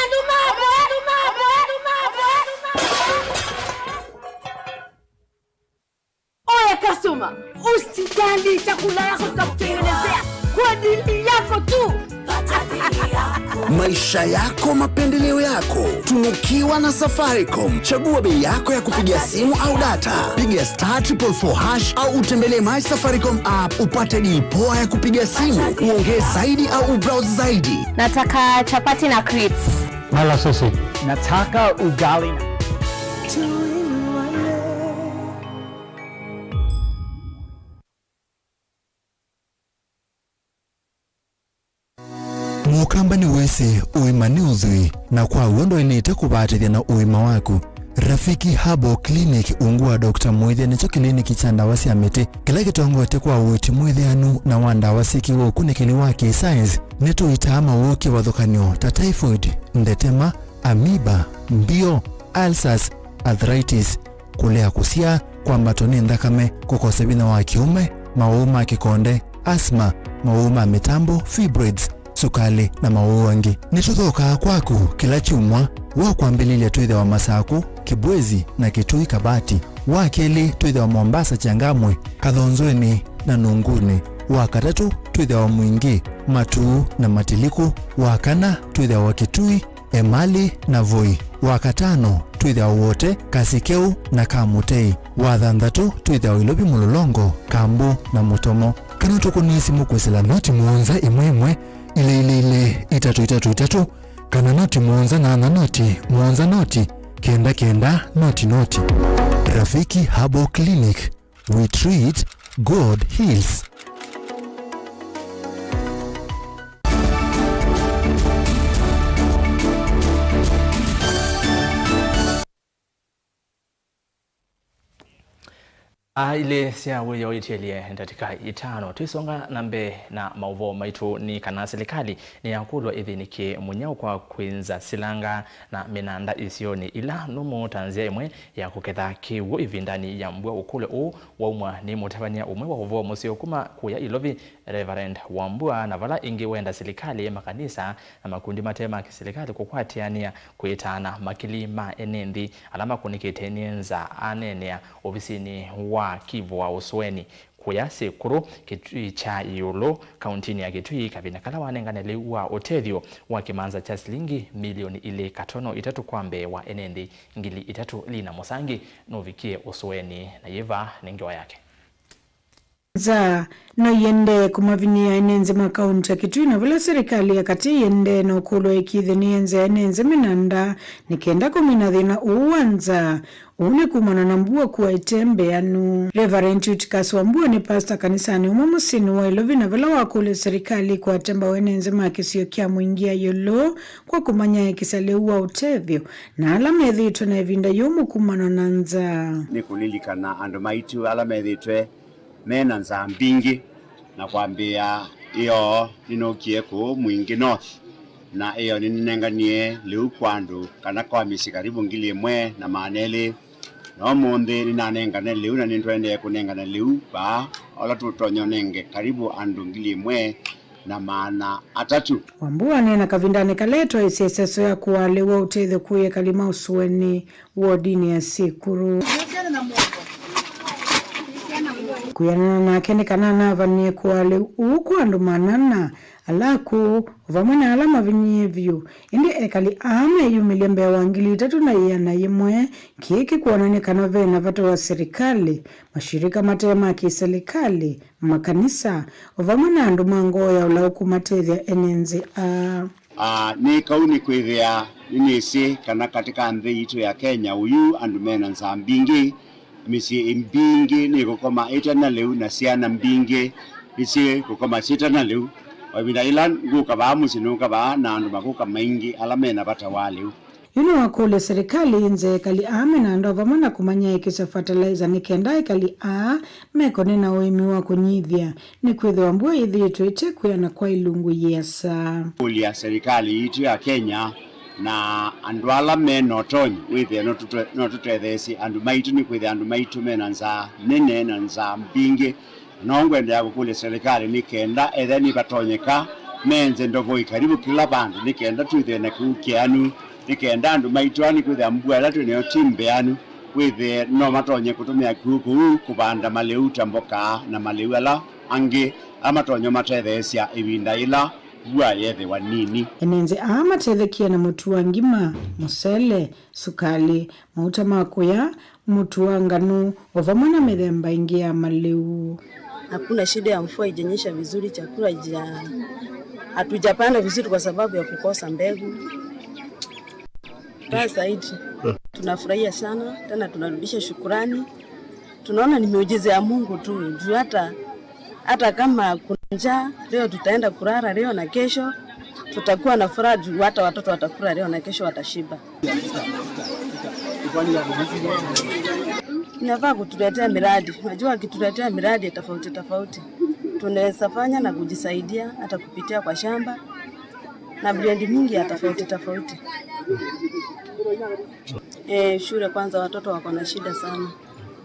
nduma, omena nduma, omena nduma, omena nduma. Oya customer, usijali, chakula yako tutakutengenezea kwa dili yako tu. Maisha yako, mapendeleo yako. Tunukiwa na Safaricom. Chagua bei yako ya kupiga simu au data. Piga star triple four hash au utembelee My Safaricom app upate deal poa ya kupiga simu, uongee zaidi au ubrowse zaidi. Nataka chapati na crips. Mala sausage. Nataka ugali na Mũkamba nĩwĩsĩ ũima nĩ ũthwii, na kwa w'o ndwaĩlĩte kũvatĩthya na ũima waku. Rafiki Herbal Clinic, ungu wa Doctor Mwĩthĩa, nĩkyo kĩliniki kya ndawa sya mĩtĩ kĩla kĩtongoete kwa ũiiti mwĩthĩanu na wa ndawa syĩkĩwe ũkunĩkĩli wa kĩ-science. Nĩtũitaa mawau kĩvathũkany'o ta typhoid, ndetema, amoeba, mbio, ulcers, arthritis, kũlea kũsyaa, kwambatwa nĩ nthakame, kũkosa vinya wa kĩũme, mawau ma kĩkonde, asthma, mawau ma mĩtambo, fibroids, sukalĩ, na mawau angĩ. Nĩtũthookaa kwaku kĩla kyumwa. Wa kwambĩlĩlya twĩthĩawa Masakũ, Kĩbwezi, na Kitui Kabati. Wa kelĩ twĩthĩawa Mombasa, Changamwe, Kathonzweni, na Nunguni. Wa katatũ twĩthĩawa Mwingi, Matuu, na Matiliku. Wa kana twĩthĩawa Kitui, Emali, na Voi. Wa katano twĩthĩawa Wote, Kasikeu, na Kamutei. Wa thanthatũ twĩthĩawa Ilovi, Mũlolongo, Kambu, na Mũtomo. Kana tũkũnĩe simũ kwĩsĩla noti mũonza ĩmwe ĩmwe, ilĩ ilĩ ilĩ, itatũ itatũ itatũ, kana noti mũonza nyanya noti mũonza noti Kenda kenda noti noti. Rafiki Herbal Clinic, we treat, God heals. Aa ilĩ sya wĩoo itielye ndatĩka itano. Twĩsonga na mbee na maũvoo maitũ nĩ kana silikalĩ nĩyakũlw'a ĩthĩnĩkye mũnyao kwa kwĩnza silanga na mĩnanda isionĩ ila nũmũ ta nzĩa ĩmwe ya kũketha kĩw'ũ ĩvindanĩ ya mbua. Ũkũlyo ũũ waumwa nĩ mũtavany'a ũmwe wa ũvoo mũseo kuma kũya Ilovi, Reverend Wambua, na vala ĩngĩ wenda silikalĩ, makanisa, na makundi mate ma kĩsilikalĩ kũkwatĩanĩa kwĩtaana makili ma ene nthĩ ala makũnĩkĩte nĩ nza. Aneenea ovisinĩ wa Kivu wa Ũsũenĩ kũya Sekuru, Kĩtui kya Ĩũlũ, kauntinĩ ya Kĩtui, kavinda kala wanengane lĩu wa ũtethyo wa kĩmanza kya silingi milioni ilĩ katono itatũ kwa mbee wa ene nthĩ ngili itatũ. Lina Mũsangi nũvikie Ũsũenĩ na yĩva nĩ ngewa yake. Nza no iendee kũmavinyĩĩa ene nzĩ ma kaunti ya Kitui, na vala serikali ya katĩ ĩendee na ũkũlwa ĩkithe nĩyenzea ene nzĩ mĩnanda nĩ kenda kũmina thĩna ũũ wa nza. Ũu nĩ kumana na mbua kua ĩte mbeanu. Reverend Eutychus Wambua nĩ pasta kanisanĩ ũmwe mũsyĩnĩ wa Ilovi, na vala wakũlya serikali ĩkwate mbau ene nzĩ ma kĩsio kya Mwingi ya Ĩũlũ kwa kũmanyaĩĩkĩsya lĩu wa ũtethyo na ala methĩĩtwe na ĩvinda yũmũ kumana na nza. Nĩ kũlilikana andũ maitũ ala methĩĩtwe me na nzaa mbingĩ, na kwambĩĩa ĩoo nĩnookie kũũ Mwingi North, na ĩoo nĩnĩnenganie lĩu kwa andũ kana kwa mĩsyĩ karibu ngili ĩmwe na maana elĩ. Na ũmũnthĩ nĩnanengane lĩu na nĩtũendee kũnengana lĩu vaa, ala tũtonya ũnenge karibu andũ ngili ĩmwe na maana atatũ. Wambua aneena kavindanĩ kala etwaĩsye ĩseso ya kũaa lĩu wa ũtethyo kũĩ ekali ma Ũsũenĩ wodinĩ ya Sekuru. Kwĩanana nake nĩ kana anavanie kũaa lĩu ũũ kwa andũ maana ana ala akũũ, o vamwe na ala mavinyĩĩe vyũ. Ĩndĩ ekali aa meyumĩlye mbee wa ngili itatũ na ĩana yĩmwe, kĩĩ kĩkwonany'a kana ve na vata wa silikalĩ, mashirika mate ma kĩsilikalĩ, makanisa, o vamwe na andũ ma ngoo ya ũlaũ kũmatethya ene nzĩ aa. Aa, nĩ kau nĩ kwĩthĩa nĩnĩsĩ kana katĩ ka nthĩ yitũ ya Kenya ũyu andũ me na nzaa mbingĩ, mĩsyĩ mbingĩ nĩkũkoma ĩte na lĩu, na syana mbingĩ nĩsyĩkũkoma syĩte na lĩu. O ĩvinda yĩla ngũka vaa mũsyĩ, nũka vaa na andũ makũka maingĩ ala me na vata wa lĩu. Yu nĩwakũlya silikalĩ ĩnze ekali aa mĩnanda o vamwe na kũmanyaĩĩkĩsya fertilizer nĩ kenda ekali aa mekone na ũĩmi wa kũnyivya, nĩkwĩthĩwa mbua yĩthĩĩtwe ĩte kwĩana kwa ilungu yĩasa. Kũlya silikalĩ yitũ ya Kenya na andũ ala me na ũtonyi wĩthĩe no tũte-, no tũtetheesye andũ maitũ, nĩkwĩthĩa andũ maitũ me na nzaa nene na nzaa mbingĩ. No ngwendeea kũkũlya silikalĩ nĩ kenda ethĩa nĩvatonyeka menze ndovoi karibu kĩla vandũ nĩ kenda twĩthĩe na kĩw'ũ kĩanu, nĩ kenda andũ maitũ aa nĩkwĩthĩa mbua ĩla twĩ nayo ti mbeanu, wĩthĩe no matonye kũtũmĩa kĩw'ũ kũu kũvanda malĩu ta mboka na malĩu ala angĩ ala matonya ũmatetheesya ĩvinda yĩla mbua yethĩwa nini. Ene nzĩ aa matethekie na mũtu wa ngima, mũsele, sukalĩ, mauta ma kũya, mũtu wa nganũ, o vamwe na mĩthemba ĩngĩ ya malĩu. Hakuna shida ya mvua ijanyesha vizuri, chakula ija-, hatujapanda vizuri kwa sababu ya kukosa mbegu. Mbaya zaidi, tunafurahia sana, tena tunarudisha shukurani. Tunaona ni miujiza ya Mungu tu, juu hata, hata kama kuna njaa, leo tutaenda kulala, leo na kesho tutakuwa na furaha, juu hata watoto watakula leo na kesho watashiba. Inafaa kutuletea miradi. Unajua, akituletea miradi tofauti tofauti, tunaweza fanya na kujisaidia hata kupitia kwa shamba na miradi mingi ya tofauti tofauti. Eh, shule kwanza, watoto wako na shida sana.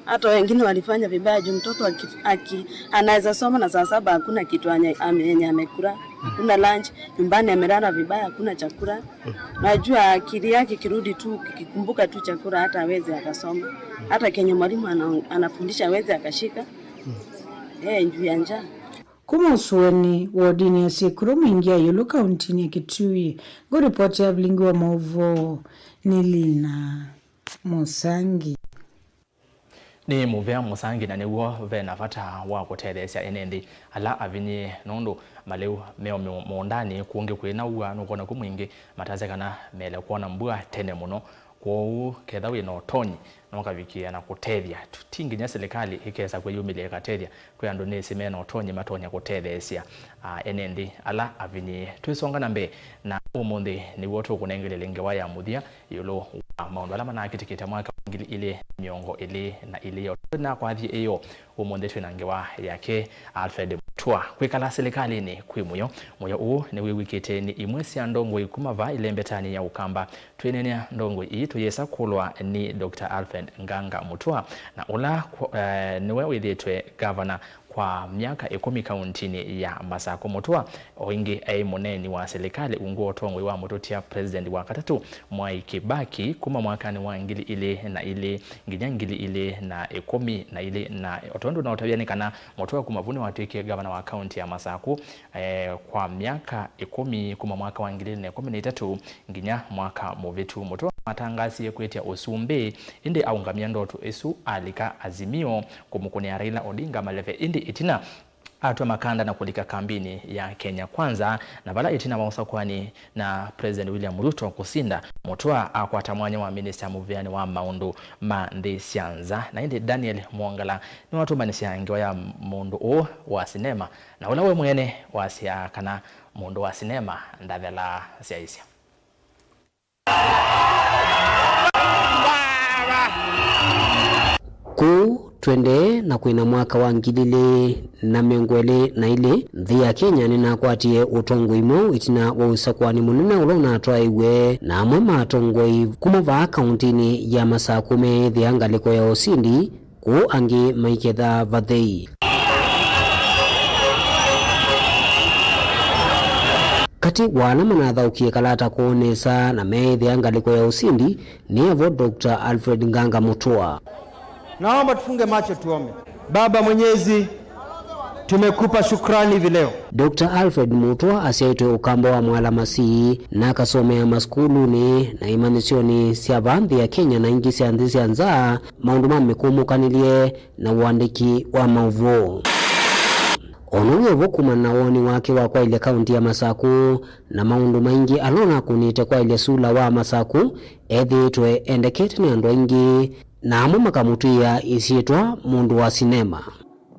Hata wengine walifanya vibaya juu mtoto aki-, aki-, anaweza soma na saa saba hakuna kitu anye-, ame-, yenye amekula, hakuna lunch, nyumbani amelala vibaya, hakuna chakula. Najua akili yake ikirudi tu, ikikumbuka tu chakula, hata hawezi akasoma. Hata kenye mwalimu ana-, anafundisha hawezi akashika. Eh, juu ya njaa. Kuma Ũsũenĩ, wodinĩ ya Syĩkũlũ Mwingi ya Ĩũlũ, kauntinĩ ya Kitui, ngũripoti ya vilingi wa maũvoo nĩ Lina Mũsangi. Nĩ mũvea Mũsangi, na nĩw'o ve na vata wa kũtetheesya ene nthĩ ala avinyĩe, nũndũ malĩu meo mĩ-, mũũndanĩ kũngĩ kwĩ na w'o nũkwona kwĩ mwingĩ, matasya kana mele kwona mbua tene mũno. Kwoou, ketha wĩ na ũtonyi, no ũkavikĩĩa na kũtethya. Tu-, ti nginya silikalĩ ĩkesa kwĩyumĩlya ĩkatethya. Kwĩ andũ nĩsĩ me na ũtonyi matonya kũtetheesya, a, ene nthĩ ala avinyĩĩe. Twĩsonga na mbee, na ũmũnthĩ nĩw'o tũkũnengelele ngewa ya mũthya ĩũlũ wa maũndũ ala manakĩtĩkĩte mwaka wa ngili ilĩ mĩongo ĩlĩ na ilĩ. O tondũ nakwathie ĩyo, ũmũnthĩ twĩ na ngewa yake Alfred Mutua. Kwĩkala silikalĩnĩ kwĩ mũyo. Mũyo ũũ nĩwĩw'ĩkĩte nĩ imwe sya ndongoi kuma vaa ĩlembetanĩ ya Ũkamba. Twĩneenea ndongoi ii tũyĩsa kũlwa nĩ Doctor Alfred Nganga Mutua, na ũla kw-, eh, nĩwe wĩthĩĩtwe gavana kwa myaka ĩkũmi kauntinĩ ya Masakũ. Mutua o ĩngĩ aĩ mũneeni wa silikalĩ ungu wa ũtongoi wa mũtũtia President wa katatũ Mwai Kibaki kuma mwakanĩ wa ngili ilĩ na ilĩ nginya ngili ilĩ na ĩkũmi na ilĩ, na o tondũ naũtavya nĩ kana Mutua kuma vu nĩwatw'ĩkie gavana wa kaunti ya Masakũ, eh, kwa myaka ĩkũmi kuma mwaka wa ngili ilĩ na ĩkũmi na itatũ nginya mwaka mũvĩtu. Mutua atangasie kwĩtya ũsumbĩ, ĩndĩ aũngamya ndoto ĩsu alika Azimio kũmũkũnĩa Raila Odinga maleve, ĩndĩ ĩtina atw'a makanda na kũlika kambinĩ ya Kenya Kwanza, na vala ĩtina wa ũsakũani na President William Ruto kũsinda, Mutua akwata mwanya wa minista mũvĩanĩ wa maũndũ ma nthĩ sya nza. Na ĩndĩ Daniel Mwongala nĩwatũmbanĩsya ngewa ya mũndũ ũũ wa sinema, na ũla we mwene wasyaa kana mũndũ wa sinema ndathelaa syaisya. Kũu twendee na kwĩna mwaka wa ngili ilĩ na mĩongo ĩlĩ na ilĩ, nthĩ ya Kenya nĩnakwatie ũtongoi mweũ ĩtina wa ũsakũani mũnene ũla ũnatwaĩiwe na amwe ma atongoi kuma vaa kauntinĩ ya Masakũ meethĩa ngalĩko ya ũsindi, kũu angĩ maiketha vathei. Katĩ wa ala manathaũkie kalata kũũ nesa na meethĩa ngalĩko ya ũsindi, nĩ avo Doctor Alfred Nganga Mutua. Naomba tufunge macho tuombe. Baba Mwenyezi, tumekupa shukrani hivi leo. Doctor Alfred Mutua asyaĩtwe Ũkamba wa Mwala Masii, na akasomea masukulunĩ na imanyĩsyonĩ sya vaa nthĩ ya Kenya na ingĩ sya nthĩ sya nza, maũndũ ma mĩkũmũkanĩlye na ũandĩki wa maũvoo. O na wĩ o vo, kumana na woni wake wa kwaĩlya kaunti ya Masakũ na maũndũ maingĩ ala onakũnĩte kwaĩlya sula wa Masakũ, ethĩĩtwe endekete nĩ andũ aingĩ, na amwe makamũtw'ĩĩa ĩsyĩtwa mũndũ wa sinema.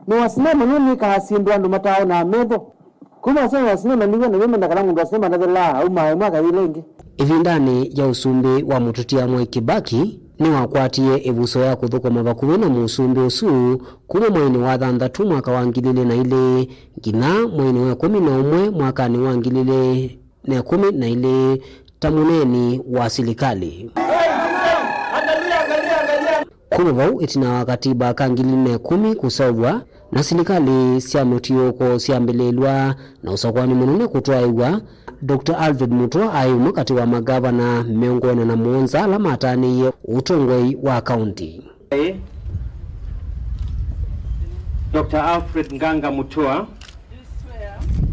Nĩ wa sinema nũnĩkaa syĩndũ andũ mataaonaa metho. Kuma asyaĩ wa sinema nĩw'o na wĩmenda kana mũndũ wa sinema ndathelaa, aumaa ĩmwe akayĩla ĩngĩ. Ĩvindanĩ ya ũsumbĩ wa mũtũtia Mwai Kibaki, nĩwakwatie ĩvuso ya kũthũkũma vakuvĩ na mũsumbĩ ũsu kuma mweinĩ wa thanthatũ mwaka wa ngili ilĩ na ilĩ nginya mweinĩ wa ĩkũmi na ũmwe mwakanĩ wa ngili ilĩ na ĩkũmi na ilĩ ta mũneeni wa silikalĩ. Kuma vau, ĩtina wa katiba ka ngili ilĩ na ĩkũmi kũseũvw'a na silikalĩ sya mũtiũũko syambĩlĩĩlw'a na ũsakũani mũnene kũtwaĩw'a, Doctor Alfred Mutua aĩ ũmwe katĩ wa magavana mĩongo ĩna na mũonza ala matanĩie ũtongoi wa kaunti. I, Doctor Alfred Nganga Mutua,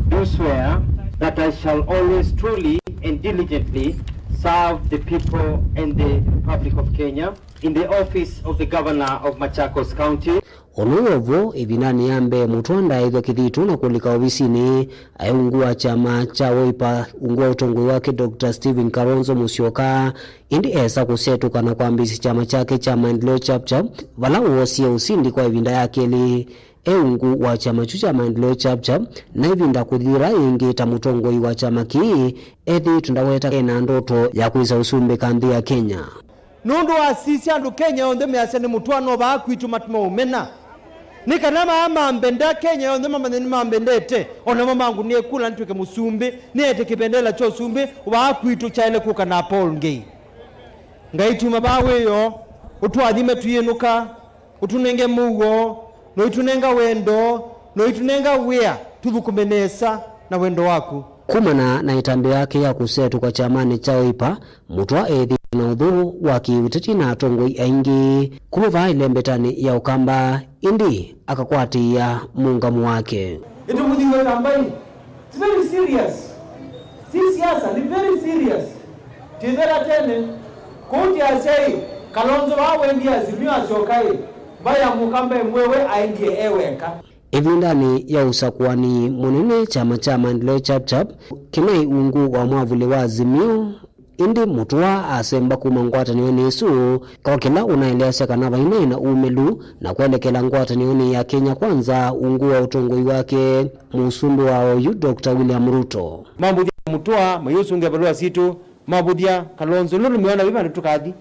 do swear that I shall always truly and diligently serve the people and the Republic of Kenya in the office of the Governor of Machakos County. O na wĩ o vo, ĩvindanĩ ya mbee, Mutua ndaaĩthw'a kĩthitũ na kũlika ovisinĩ aĩ ungu wa kyama kya Wiper, ungu wa ũtongoi wake Doctor Stephen Kalonzo Musyoka, ĩndĩ esa kũsetũka na kwambĩĩsya kyama kyake kya Maendeleo Chap Chap, vala woosie ũsindi kwa ĩvinda ya kelĩ e ungu wa kyama kyu kya Maendeleo Chap Chap, na ĩvinda kũthira yĩngĩ ta mũtongoi wa kyama kĩĩ, ethĩĩtwe ndaweta ena ndoto ya kwĩsa ũsumbĩka nthĩ ya Kenya. Nũndũ wa sisya andũ Kenya yonthe measya nĩ Mutua no vaa kwitũ matumaũmena. Nĩ kana maa mambenda, Kenya yonthe mamanye nĩmambendete, o namo mangũnĩe kula nĩtw'ĩke mũsumbĩ, nĩete kĩvendela kya ũsumbĩ vaa kwitũ kyaĩle kũka na Paul Ngei. Ngai, tuma vaa wĩoo, ũtũathime tũyĩnũka, ũtũnenge mũuo, na ũitũnenga wendo, na ũitũnenga wĩa tũthũkũme nesa na wendo waku. Kumana na ĩtambya yake ya kũsetũka kyamanĩ kya Wiper, Mutua ethĩĩtwe na ũthũ wa kĩũteti na atongoi aingĩ kuma vaa ĩlembetanĩ ya Ũkamba, ĩndĩ akakwatĩĩa mũũngamo wake. Ĩtũmũthiwe kambai. It's very serious. Si siasa, ni very serious. Tithera tene. Kũu ti asyai, Kalonzo vaa wendie Azimio asyoka ĩ, mbaĩ ya Mũkamba ĩmwewe aendie e weka. Ĩvindanĩ ya ũsakũani mũnene, kyama kya Maendeleo Chap Chap kĩnaĩ ungu wa mwavuli wa Azimio, Ĩndĩ Mũtũa asemba kuma ngwatanĩonĩ ĩsu, kokĩla ũnaeleasya kana vainaĩ na umĩlu na kwelekela ngwatanĩonĩ ya Kenya Kwanza ungu wa ũtongoi wake mũsumbĩ wa oyu Doctor William Ruto. Mambũthya Mũtũa, mayũsũngĩa valũa sitũ, mavũthya Kalonzo, nũndũ meona vi vandũ tũkathi.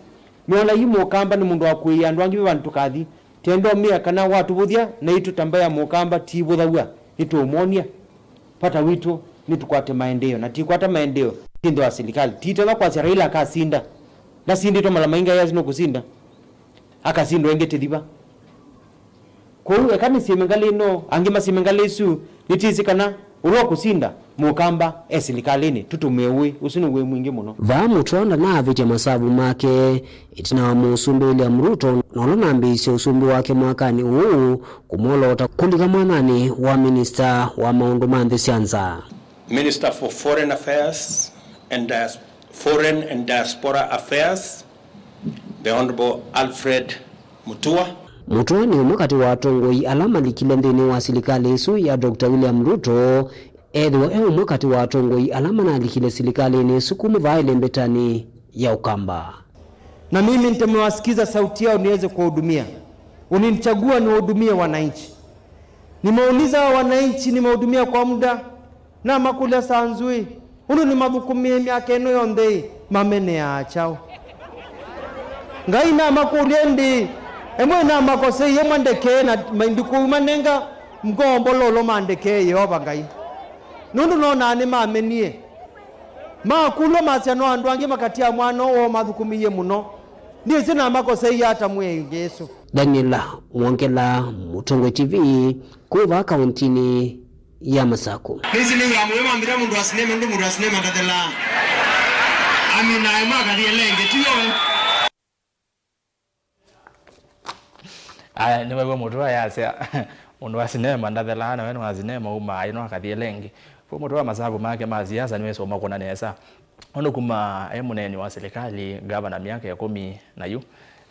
Meona yu Mũkamba nĩ mũndũ wa kũĩĩa andũ angĩ vi vandũ tũkathi. Tendo mĩa kana watũvũthya, naitũ ta mbaĩ ya Mũkamba tiivũthaw'a, nĩtũũmwony'a. Vata witũ nĩtũkwate maendeeo, na tikwata maendeeo ti nthĩ wa silikalĩ. Titava kwasya Raila akasinda. Ndasindĩtwe mala maingĩ, ayasya nũkũsinda. Akasindwa ĩngĩ tĩthiva. Kwoou eka nĩsime ngalĩ ĩno, angĩ masime ngalĩ ĩsu, nĩtĩsĩ kana ũla ũkũsinda Mũkamba e silikalĩnĩ, tũtũmĩe ũĩ, ũsu nĩ ũĩ mwingĩ mũno. Vaa Mũtũa ndanaavĩtya masavu make ĩtina wa mũsumbĩ William Ruto, na ũla nambĩĩisye ũsumbĩ wake mwakanĩ ũũ kũmwoloota kũlika mwananĩ wa minista wa maũndũ ma nthĩ sya nza. Minister for Foreign Affairs and Dias-, Foreign and Diaspora Affairs, The Honorable Alfred Mutua. Mutua nĩ ũmwe katĩ wa atongoi ala malikile nthĩnĩ wa silikalĩ ĩsu ya Doctor William Ruto, ethĩwa e ũmwe katĩ wa atongoi ala manalikile silikalĩnĩ ĩsu kuma vaa ĩlembetanĩ ya Ũkamba. Na mimi nitamewasikiza sauti yao niweze kuwahudumia. Ulinichagua niwahudumie wananchi. Nimeuliza hawa wananchi, nimehudumia kwa muda, namakũlya, "Sanzui, ũndũ nĩmathũkũmĩe myaka ĩno yonthe-ĩ, mameneaa kyaũ?" Ngai namakũlya ĩndĩ, ĩmwe namakoseie, ĩmwe ndekee, na maindĩ kũu manenga ngombo lolo mandekee Yeova Ngai. Nũndũ nonaa nĩmamenie. Makũlw'a masya no andũ angĩ makatia mwana ũũ woo mathũkũmĩie mũno. Ndyĩsĩ namakoseie ata Mwĩai Yesũ. Daniel Mwongela, Mũtongoi T V, kuma vaa kauntinĩ ya Masaku. Nĩsĩ nĩ wĩa mũyo mambĩta mũndũ wa sinema, nũndũ mũndũ wa sinema ndathelaa. Amina, ĩmwe akathi elenge, tiyo? Aya, nĩwaiw'a Mũtũa ayasya, mũndũ wa sinema ndathelaa, na we nĩ wa sinema umaa, ĩ no akathi elenge. Kwoou Mũtũa masavu make ma siasa nĩwĩsĩ ũmakũna nesa. Ũndũ kuma e mũneeni wa silikalĩ, ngavana myaka ĩkũmi na yu,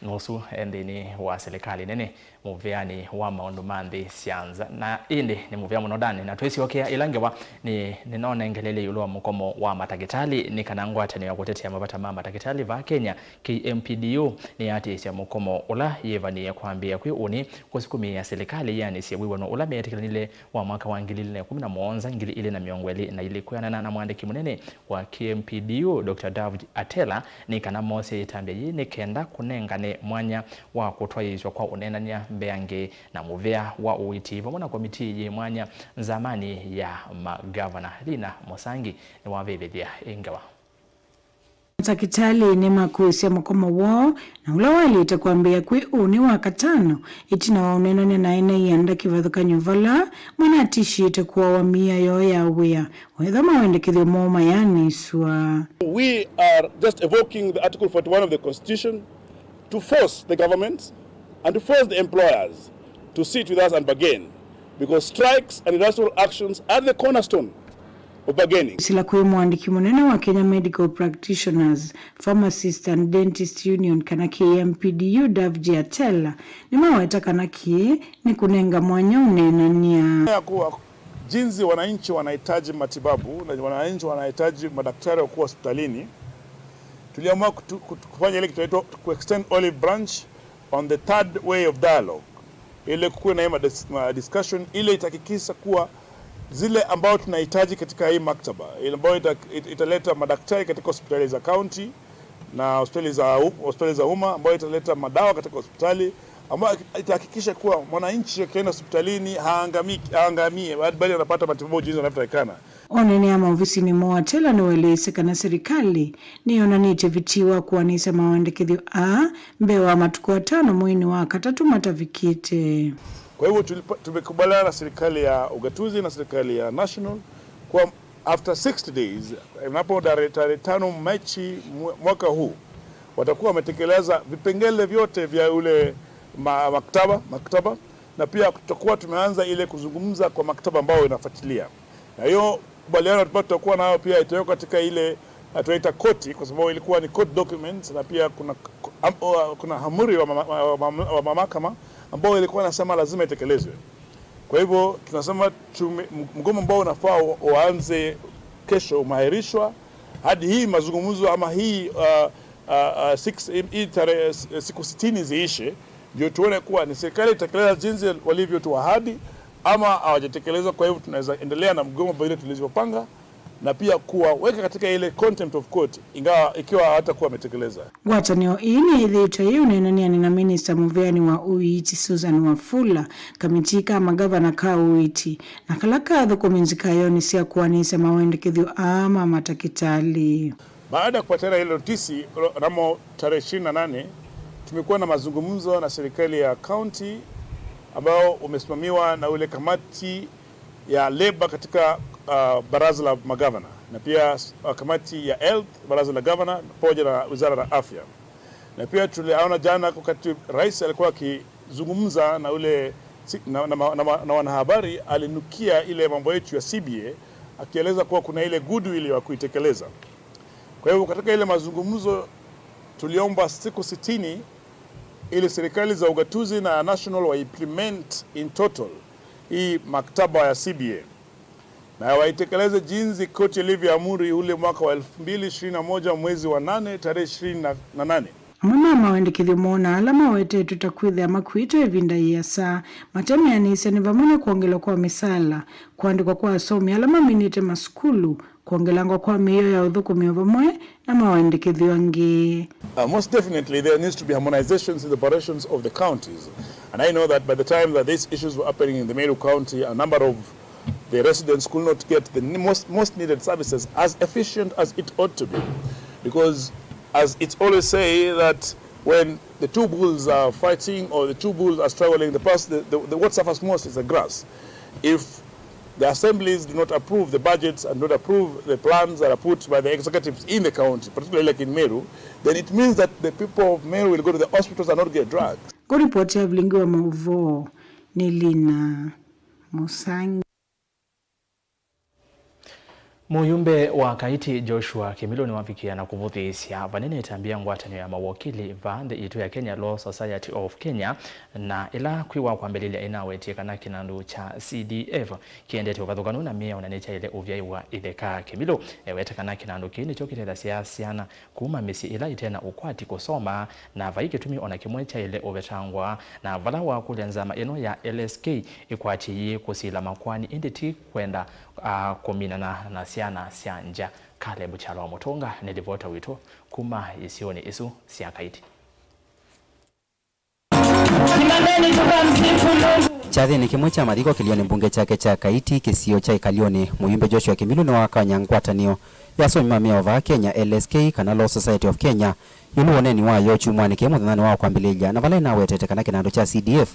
nũsu e nthĩnĩ wa silikalĩ nene, mũvĩanĩ wa maũndũ ma nthĩ sya nza. Na ĩndĩ nĩ mũvĩa mũno Dani, na twĩsyokea ĩla ngewa nĩ, nĩnonengelele ĩũlũ wa mũkomo wa matakĩtalĩ, nĩ kana ngwatanĩo ya kũtetea mavata ma matakĩtalĩ vaa Kenya, K M P D U, nĩyatĩĩsya mũkomo ũla yĩvanĩe kwambĩĩa kwĩ ũnĩ kũsukumĩĩa silikalĩ yĩanĩsye wĩw'ano ũla meetĩkĩlanile wa mwaka wa ngili ilĩ na ĩkũmi na mũonza, ngili ilĩ na mĩongo ĩlĩ na ilĩ. Kwĩanana na mwandĩki mũnene wa K M P D U, Doctor David Atela, nĩ kana mosye ĩtambya yĩĩ nĩ kenda kũnengane mwanya wa kũtwaĩĩsw'a kwa ũneenany'a mbeange na mũvea wa ũiiti vamwe na komitii yĩ mwanya nzamanĩ ya magavana. Lina Mũsangi nĩwavĩvĩthya ĩ ngewa. Matakĩtalĩ nĩmakũĩsya mũkomo woo, na ũla waĩlĩte kwambĩĩa kwĩ ũnĩ wa katano, ĩtina wa ũneenany'a na ene ianda kĩvathũkany'o vala manatishĩte kũawa mĩao yoo ya wĩa, o ethĩwa mawendekethyo moo mayaanĩsw'a. We are just evoking the Article forty-one of the Constitution to force the government and to force the employers to sit with us and bargain, because strikes and industrial actions are the cornerstone of bargaining. Sila kwĩ mwandĩki mũnene wa Kenya Medical Practitioners, Pharmacist and Dentist Union, kana K M P D U, Davji Atela, nĩmaweta kana kĩĩ nĩ kũnenga mwanya ũneenany'a. Ya kuwa jinsi wananchi wanahitaji matibabu na wananchi wanahitaji madaktari wakuwa hospitalini, tuliamua kutu-, kutu-, kufanya ile kitu inaitwa ku extend olive branch on the third way of dialogue, ili kukuwe na hii madis-, ma discussion, ili itahakikisha kuwa zile ambao tunahitaji katika hii maktaba, ile ambayo ita-, it-, italeta madaktari katika hospitali za county na hospitali za u-, hospitali za umma, ambayo italeta madawa katika hospitali, ambayo itahakikisha kuwa mwananchi akienda hospitalini haangami-, haangamie, bali anapata matibabu jinsi anavyotakikana. Oneenea maovisinĩ moo, Atela nĩwaeleisye kana silikalĩ nĩyonanĩtye vitii wa kũanĩsya mawendekethyo aa mbee wa matukũ atano mweinĩ wa katatũ matavikĩte. Kwa hivyo tulipa-, tumekubaliana na serikali ya ugatuzi na serikali ya national kwa after sixty days, inapo tarehe, tarehe tano Machi mwa-, mwaka huu, watakuwa wametekeleza vipengele vyote vya ule ma-, maktaba, maktaba, na pia tutakuwa tumeanza ile kuzungumza kwa maktaba ambayo inafuatilia. Na hiyo kubaliano ambayo tutakuwa nayo pia itawekwa katika ile, uh, tunaita koti, kwa sababu ilikuwa ni court documents, na pia kuna, am-, uh, kuna amri wa mama-, wa mama-, wa mahakama ambao ilikuwa inasema lazima itekelezwe. Kwa hivyo tunasema tume-, m-, mgomo ambao unafaa u-, uanze kesho umeahirishwa, Hadi hii mazungumzo ama hii, uh, uh, uh, six, hii tarehe, eh, siku sitini ziishe, ndio tuone kuwa ni serikali itekeleza jinsi walivyotuahadi ama hawajatekeleza. Kwa hivyo tunaweza endelea na mgomo vile tulivyopanga na pia kuwaweka katika ile contempt of court, ingawa, ikiwa hawatakuwa wametekeleza. Ngwatanĩo ĩĩ nĩyĩthĩĩtwe yĩ ũneenany'anĩ na minista mũveani wa ũiiti Susan Wafula, kamitii ka magavana ka ũiiti, na kala kathũkũmi nzikayonĩ sya kũanĩsya mawendekethyo aa ma matakĩtalĩ. Baada ya kupatiana ile notisi, namo tarehe ishirini na nane, tumekuwa na mazungumzo na serikali ya kaunti ambao umesimamiwa na ule kamati ya Labour katika, uh, baraza la magavana, na pia, uh, kamati ya Health, baraza la gavana, pamoja na wizara la afya. Na pia tuliona jana wakati rais alikuwa akizungumza na ule si-, na, na, na, na, na wanahabari, alinukia ile mambo yetu ya C B A, akieleza kuwa kuna ile goodwill ya kuitekeleza. Kwa hivyo katika ile mazungumzo tuliomba siku sitini ili serikali za ugatuzi na national wa implement in total hii maktaba ya C B A na waitekeleze jinsi koti ilivyoamuru ule mwaka wa elfu mbili ishirini na moja mwezi wa nane tarehe ishirini na nane. Amwe ma mawendekethyo moo na ala mawetetwe ta kwĩthĩa makuĩtwe ĩvinda ĩasa matemeanĩsya nĩ vamwe na kwongelwa kwa mĩsaala, kũandĩkwa kwa asomi ala maminĩte masukulu, kwongelangwa kwa mĩio ya ũthũkũmi o vamwe na mawendekethyo angĩ. Uh, most definitely, there needs to be harmonizations in the operations of the counties. And I know that by the time that these issues were happening in the Meru County, a number of the residents could not get the ne-, most, most needed services as efficient as it ought to be. Because as it's always say that when the two bulls are fighting or the two bulls are struggling, the, pers-, the, the, the what suffers most is the grass. If the assemblies do not approve the budgets and do not approve the plans that are put by the executives in the county, particularly like in Meru, then it means that the people of Meru will go to the hospitals and not get drugs. Kũripoti ya vilingi wa maũvoo nĩ Lina Mũsangi. Mũyumbe wa Kaiti Joshua Kĩmilũ nĩwavikĩa na kũvũthĩĩsya vanene ĩtambya ya ngwatanĩo ya mawokili vaa nthĩ yitũ ya Kenya, Law Society of Kenya, na ĩla kwĩ wa kwambĩlĩlya ĩnawetie kana kĩnandũ kya C D F kĩendete ũvathũkanu na mĩao na nĩkyaĩle ũvyaĩwa ĩtheka. Kĩmilũ ewete kana kĩnandũ kĩĩ nĩkyo kĩtethasya syana kuma mĩsyĩ ĩla ĩte na ũkwati kũsoma, na vai kĩtumi o na kĩmwe kyaĩle ũvetangwa, na vala wakũlya nzama ĩno ya L S K ĩkwatĩĩe kũsila makoani ĩndĩ ti kwenda, a, kũminana na syana sya ngya. Caleb Kyalo wa Mũtũnga nĩ livota witũ kuma isionĩ isu sya Kaiti. Simameni tukamsifu Mungu. Kyathĩnĩ kĩmwe kya mathiko kĩlĩonĩ mbunge kyake kya Kaiti, kĩsio kya Ĩkalyonĩ, mũyumbe Joshua Kĩmilũ nĩwakany'a ngwatanĩo ya asomi ma mĩao vaa Kenya, L S K, kana Law Society of Kenya, ĩũlũ wa ũneeni wayo kyumwanĩ kĩĩ mũthenyanĩ wa kwambĩlĩlya, na vala ĩnawetete kana kĩnandũ kya C D F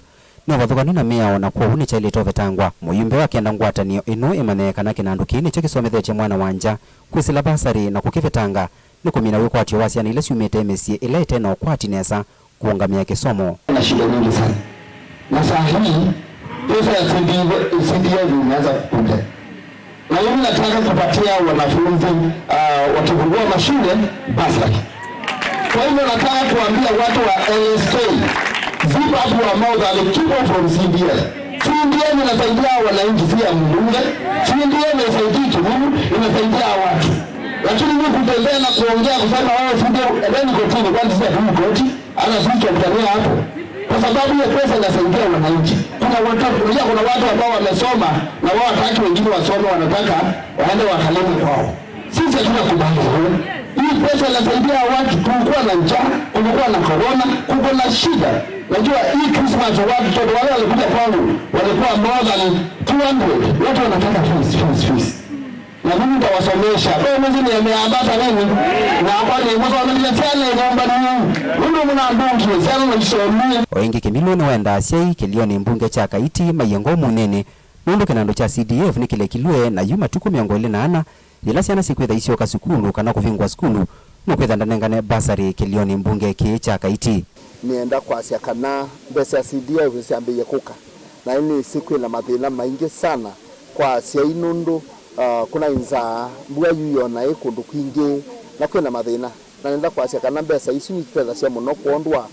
nĩ ũvathũkanu na mĩao, na kwoou nĩkyaĩlĩte ũvetangwa. Mũyumbe akenda ngwatanĩo ĩno ĩmanye kana kĩnandũ kĩĩ nĩkyo kĩsomethetye mwana wa ngya kwĩsĩla vasarĩ na kũkĩvetanga nĩ kũmina wĩkwatyo wa syana ila syumĩte mĩsyĩ ĩla ĩte na ũkwati nesa kũũngamĩa kĩsomo. Na shida nyingi sana. Na saa hii, pesa ya C D F, C D F imeanza kupotea. Na mimi nataka kupatia wanafunzi, ah, wakifungua mashule, bursary. Kwa hivyo nataka kuambia watu wa L S K, zip up your mouth and keep off from C D F. C D F inasaidia wananchi, si ya mbunge. C D F inasaidia Kĩmilũ, inasaidia watu. Lakini mimi kutembea na kuongea kusema, "Oh, C D F, endeni kotini," kwani sisi hatujui koti? Hata sisi tutakutania hapo. Kwa sababu hiyo pesa inasaidia wananchi. Kuna watu, unajua kuna watu ambao wamesoma na wao wataki wengine wasome, wanataka waende wakalime kwao. Sisi hatuna kubali hiyo. Hii pesa inasaidia watu, kulikuwa na njaa, kulikuwa na corona, kuko na shida. Najua hii Christmas watoto wale walikuja kwangu walikuwa more than two hundred. Watu wanataka fees, fees, fees. Na mimi nitawasomesha. Kwa hiyo mimi nimeambata nini? Na kwa nini msomeshe sana ngomba ni? Ndio mnandungi sana na isomi. O ĩngĩ Kĩmilũ nĩwendaa asyai kĩlĩonĩ mbunge kya Kaiti maiye ngoo mũnĩnĩ nũndũ kĩnandũ kya C D F nĩkĩlekilw'e na yu matukũ mĩongo ĩlĩ na ana yĩla syana sikwĩtha isyoka sukulu kana kũvingũa sukulu nũkwĩtha ndanengane basarĩ kĩlĩonĩ mbunge kĩĩ kya Kaiti. Nĩenda kwasya kana mbesa sya C D F nĩsyambĩĩe kũka, na nĩnĩsĩ kwĩ na mathĩna maingĩ sana kwa asyai nũndũ, uh, kũna nzaa, mbua yu yona ĩ kũndũ kwingĩ, na kwĩ na mathĩna. Na nĩenda kwasya kana mbesa isu nitũtethasya mũno kwondũ wa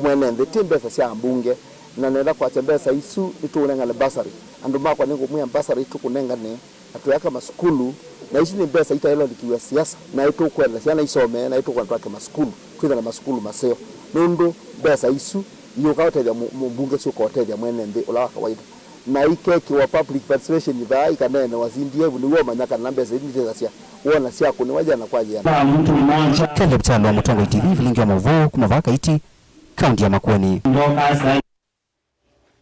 mwene nthĩ, ti mbesa sya ambunge. Na nĩenda kwasya mbesa isu nĩtũũnengane bursary. Andũ makwa, nĩngũmwĩa bursary tũkũnengane na tũyaka masukulu, Na isu nĩ mbesa itaĩlondikiw'a siasa, naĩ tũkwenda syana isomee, naĩ tũkwenda twake masukulu, twĩthe na masukulu maseo, nũndũ mbesa isu iũka ũtethya mũ-, mũmbunge syũka ũtethya mwene nthĩ ũla wa kawaida. Na ikekiwa public participation vaa, ikaneenewa C D F, nĩw'o ũmanya kana mbesa isu nitethasya wona syakũnĩwa yĩana kwa yĩana. Philip Kyalo, Mũtongoi T V, vilingi wa maũvoo kuma vaa Kaiti, kaunti ya Makueni.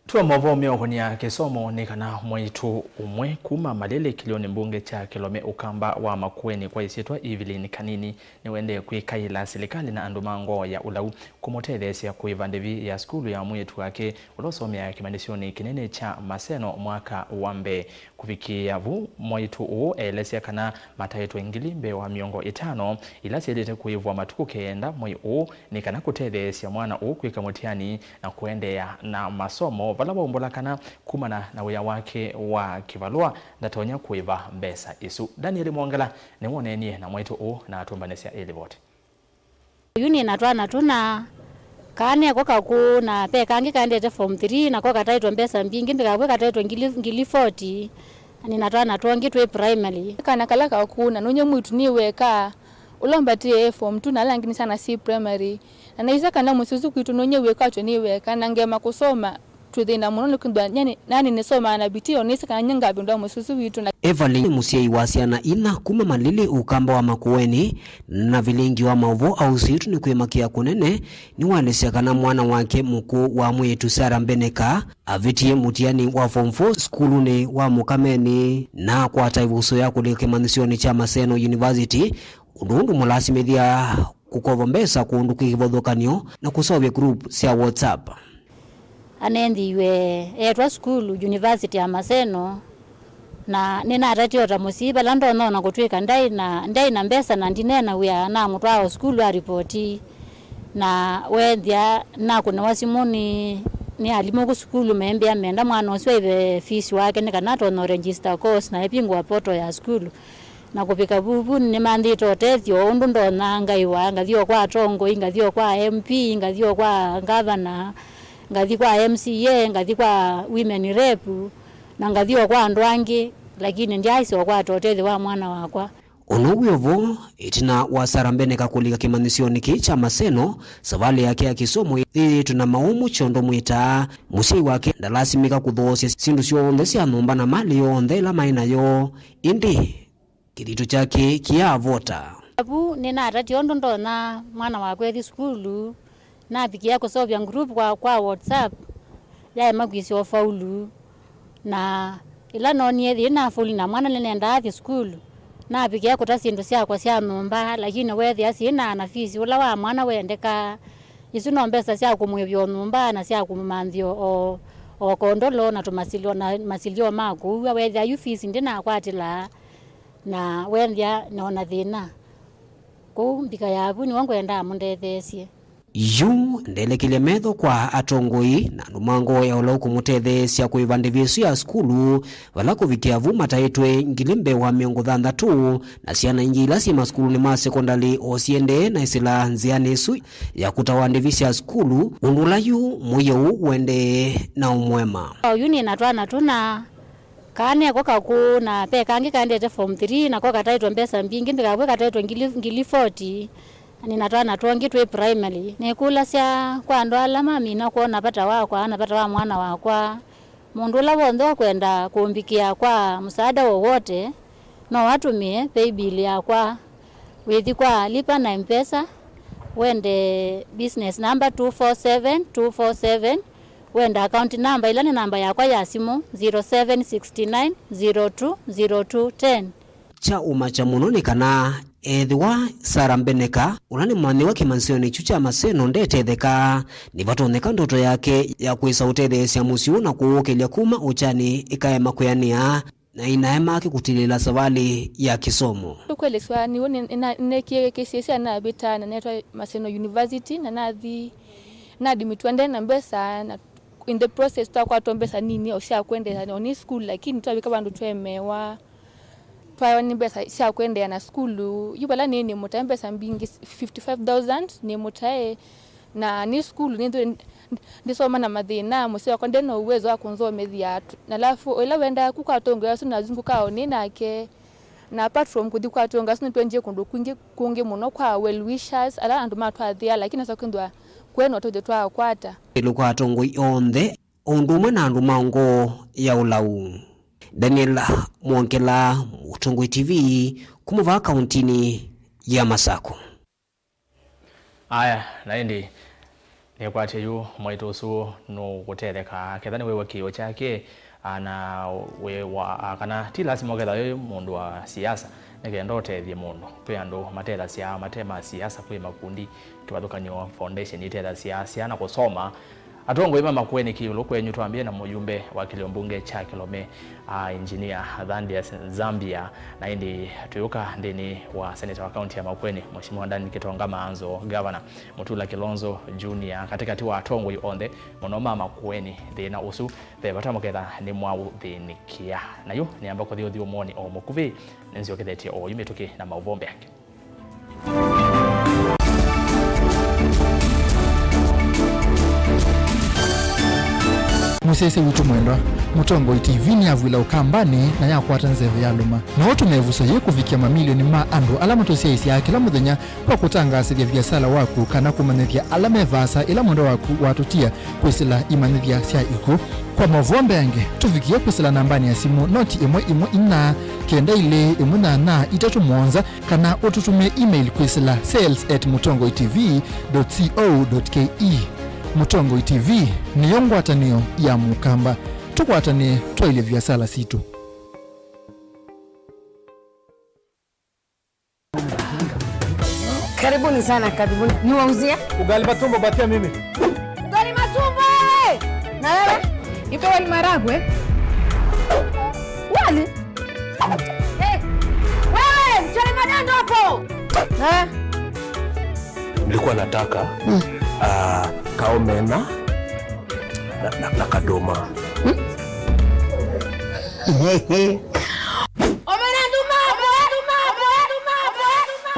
Twa maũvoo meũkonia kĩsomo nĩ kana mwaitũ ũmwe kuma Malili kĩlĩonĩ mbunge kya Kĩlome Ũkamba wa Makueni kwa ĩsyĩtwa Evelyn Kanini nĩwendee kwĩkaĩla silikalĩ na andũ ma ngoo ya ũlau kũmũtetheesya kũĩva ndĩvi ya sukulu ya mwĩĩtu wake ũla ũsomeaa kĩmanyĩsyonĩ kĩnene kya Maseno mwaka wa mbee. Kũvikĩĩa vu, mwaitũ ũũ elesya kana mataĩtwe ngili mbee wa mĩongo ĩtano ila syaĩlĩte kũĩvwa matukũ kenda mwei ũũ nĩ kana kũtetheesya mwana ũũ kwĩka mũtiani na kũendeea na masomo, vala waumbũla kana kumana na wĩa wake wa kĩvalũa ndatonya kũĩva mbesa ĩsu. Daniel Mwongela nĩwoneenie na mwaitũ ũũ na atũmbanĩsya ĩ livoti. Yu nĩ na twana tũna, kaa neko kakũũ, na ve kangĩ kaendete form three, nako kataĩtwe mbesa mbingĩ, ndĩkavw'e kataĩtwe ngili, ngili forty, na nĩ na twana twongĩ twĩ primary. Kana kala kakũũ, na nũnyie mwĩĩtu nĩ weka, ũla ũmbatĩe e form two, na ala angĩ nĩ syana syĩ primary. Na naisya kana mũsyĩ ũsu kwitũ nũnyie wĩkwatw'e nĩ weka, na ngema kũsoma, twĩthĩna mũno nĩkwĩthwa nyie nĩ-, nani nĩsomaa na bidii, o nĩsĩ kana nyie ngavĩndũa mũsyĩ ũsu witũ. Na Evelyn nĩ mũsyai wa syana inya kuma Malili Ũkamba wa Makueni, na vilingi wa maũvoo Ausĩtu nĩ kwĩmakĩa kũnene nĩwaelesya kana mwana wake mũkũũ wa mwĩĩtu Sarah Mbeneka avĩtie mũtiani wa form four sukulunĩ wa Mũkameni na akwata ĩvuso ya kũlika kĩmanyĩsyonĩ kya Maseno University, ũndũ ũndũ mũlasimĩthya kũkova mbesa kũndũ kwĩ kĩvathũkany'o na kũseũvya group sya WhatsApp. Anendiwe etwa sukulu University ya Maseno, na nĩnatatie o ta mũsyai vala ndonya ona kũtw'ĩka ndaĩ na, ndaĩ na mbesa na ndineena wĩa, namũtwaa o sukulu aripoti, na weethĩa nakũnĩwa simũ nĩ, nĩ alimũ kũ sukulu meembĩa menda mwana ũsu aĩve fees wake nĩ kana atonye register course na ĩvingũa portal ya sukulu. Na kũvika vuvu nĩmanthĩte ũtethyo o ũndũ ndonya, ngaĩwa, ngathi o kwa atongoi, ngathi o kwa M P, ngathi o kwa ngavana, ngathi kwa M C A, ngathi kwa women rep, na ngathi o kwa andũ angĩ, lakini ndyaaĩsa ũkwata ũtethyo wa mwana wakwa. Ũndũ wĩ o vo, ĩtina wa Sarah Mbeneka kũlika kĩmanyĩsyonĩ kĩĩ kya Maseno, savalĩ yake ya kĩsomo yĩthĩĩtwe na maũmũ kyondo mwĩtaa. Mũsyai wake ndalasimĩka kũthoosya syĩndũ syonthe sya nyũmba na malĩ yonthe ĩla maĩ nayo, ĩndĩ kĩthito kyake kĩyaavota. Vu nĩnatatie ũndũ ndonya mwana wakwa ethi sukulu, navikie kũseũvya group kwa, kwa WhatsApp, yaema kwĩsya ũfaulu. Na ĩla noonie thĩna fully na mwana nĩnendaa athi sukulu, navikie kũta syĩndũ syakwa sya nyũmba, lakini weethĩa syĩna na fees ũla wa mwana wendekaa. Isu no mbesa sya kũmwĩvya o nyũmba na sya kũmũmanthĩa o, o kondolo na tũmasilyo, na masilyo ma kũua. Weethĩa yu fees ndĩnakwatĩlaa. Na wethĩa nona thĩna. Kwoou mbika ya vu nĩw'o ngwendaa mũndetheesye. Yu ndelekile metho kwa atongoi na andũ ma ngoo ya ũla ũkũmũtetheesya kũĩva ndĩvi ĩsu ya sukulu, vala kũvikĩa vu mataĩtwe ngili mbee wa mĩongo thanthatũ, na syana ingĩ ila syĩ masukulunĩ ma sekondalĩ o siendee na ĩsĩla nzĩanĩ ĩsu ya kũtawa ndĩvi sya sukulu, ũndũ ũla yu mũio ũũ ũendee na ũmũema. Oyu nĩ na twana tũna. Kaa neko kakũũ, na ve kangĩ kaendete form three, nako kataĩtwe mbesa mbingĩ, ndĩkavw'e kataĩtwe ngili, ngili forty, na nĩ na twana twongĩ twĩ primary. Nĩkũlasya kwa andũ ala mamina kwona vata wakwa na vata wa mwana wakwa, mũndũ ũla w'onthe ũkwenda kũmbikĩa kwa msaada wowote, no atũmĩe paybill yakwa. Wĩthi kwa Lipa na M-Pesa, wende business number two four seven two four seven, wenda account number, ĩla nĩ namba yakwa ya simũ, zero seven six nine zero two zero two ten. Kya ũmakya mũno nĩ kana, ethĩwa Sarah Mbeneka, ũla nĩ mwanyĩwa kĩmanyĩsyonĩ kyu kya Maseno ndetetheka, nĩvatonyeka ndoto yake ya kwĩsa ũtetheesya mũsyĩ ũũ na kũwũkĩlya kuma ũkyanĩ ĩkaema kwĩanĩa. Na ĩnaema kĩkũtilĩla savalĩ ya kĩsomo. Kweleswa nĩw'o nĩ-, nĩ-, nĩneekie kĩsĩsya navĩta na neetwa Maseno University, na nathi naadimitwa nde na mbesa, na in the process twakwatwa mbesa nini o sya kũendeea o nĩ sukulu, lakini twavika vandũ twemeewa, twaewa nĩ mbesa sya kũendeea na sukulu. Yu vala nĩ, nĩ mũtae mbesa mbingĩ, fifty five thousand nĩ mũtae, na nĩ sukulu nĩnthĩ ndĩsoma na mathĩna, mũsyai wakwa nde na uwezo wa kũnzomethya. Na alafu ĩla wendaa ku kwa atongoi asu na azungu kao nĩ nake, Na apart from kũthi kwa atongoi asu, nĩtwendie kũndũ kwingĩ kũngĩ mũno kwa well wishers, ala andũ matwathĩa, lakini nasa kwĩthĩwa kũĩ na ũtethyo twakwata. Ĩlũ kwa atongoi onthe, o ũndũ ũmwe na andũ ma ngoo ya ũlau. Daniel Mwongela, Mũtongoi T V, kuma vaa kauntinĩ ya Masaku. Aya, na ĩndĩ nĩkwatya yu mwaitũ ũsu nũkũtetheka ketha nĩwĩw'a kĩĩo kyake, a, na wĩ wa, a, kana ti lasima ũketha wĩ mũndũ wa siasa nĩ kenda ũtethye mũndũ. Kwĩ andũ matethasya mate ma siasa, kwĩ makundi, kĩvathũkany'o foundation itethasya syana kũsoma. Atongoi ma Makueni kĩũlũ kwenyu, twambie na mũyumbe wa kĩlio mbunge kya Kilome, a, Engineer Thandius Nzambia, na ĩndĩ tũyũka nthĩnĩ wa seneta wa kaunti ya Makueni, Mheshimiwa Dan Kitonga Maanzo, Governor Mutula Kilonzo Junior, katĩkatĩ wa atongoi onthe mũno ma Makueni. Thĩna ũsu ve vata mũketha nĩ mwaũthĩnĩkĩa. Na yu nĩamba kũthi ũthyũmũonĩ o mũkuvĩ, nĩnzyokethetye oyu mĩtũkĩ na maũvoo mbeange. Mũsyaĩĩsya witũ mwendwa, Mũtongoi T V nĩyavw'ĩla Ũkambanĩ na yakwata nzeve ya lũma. No ũtũme ĩvuso yĩĩ kũvikĩa mamilioni ma andũ ala matũsyaĩĩsyaa kĩla mũthenya kwa kũtangaasĩthya viasala waku kana kũmanyĩthya ala me vaasa ĩla mwendwa waku watũtia kwĩsĩla imanyĩthya sya ikw'ũ. Kwa maũvoo mbeange, tũvikĩe kwĩsĩla nambanĩ ya simũ noti ĩmwe ĩmwe inya, kenda ilĩ ĩmwe nyanya itatũ mũonza, kana ũtũtũmĩe email kwĩsĩla sales at mutongoi T V dot co dot K E. Mũtongoi T V nĩyo ngwatanĩo ya Mũkamba. Tũkwatanĩe twaĩlye viasala sitũ. Karibuni sana, karibuni. Niwauzie? Ugali matumbo, patia mimi. Ugali matumbo, eh! Na wewe? Nipe wali maragwe. Wali? Eh, wewe, mchele madando hapo. Eh? Nilikuwa nataka, ah, kaomena na, na, na kadoma. Omena nduma, omena nduma, omena nduma, omena nduma.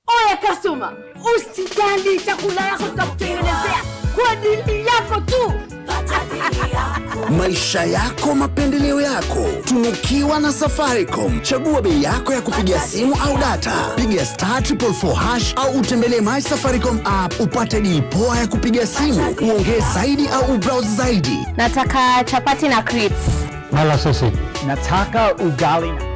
Oya customer, usijali, chakula yako tutakutengenezea kwa dili yako tu. Maisha yako, mapendeleo yako. Tunukiwa na Safaricom. Chagua bei yako ya kupiga simu au data. Piga star triple four hash au utembelee My Safaricom app upate dili poa ya kupiga simu, uongee zaidi au ubrowse zaidi. Nataka chapati na crips. Mala sausage. Nataka ugali na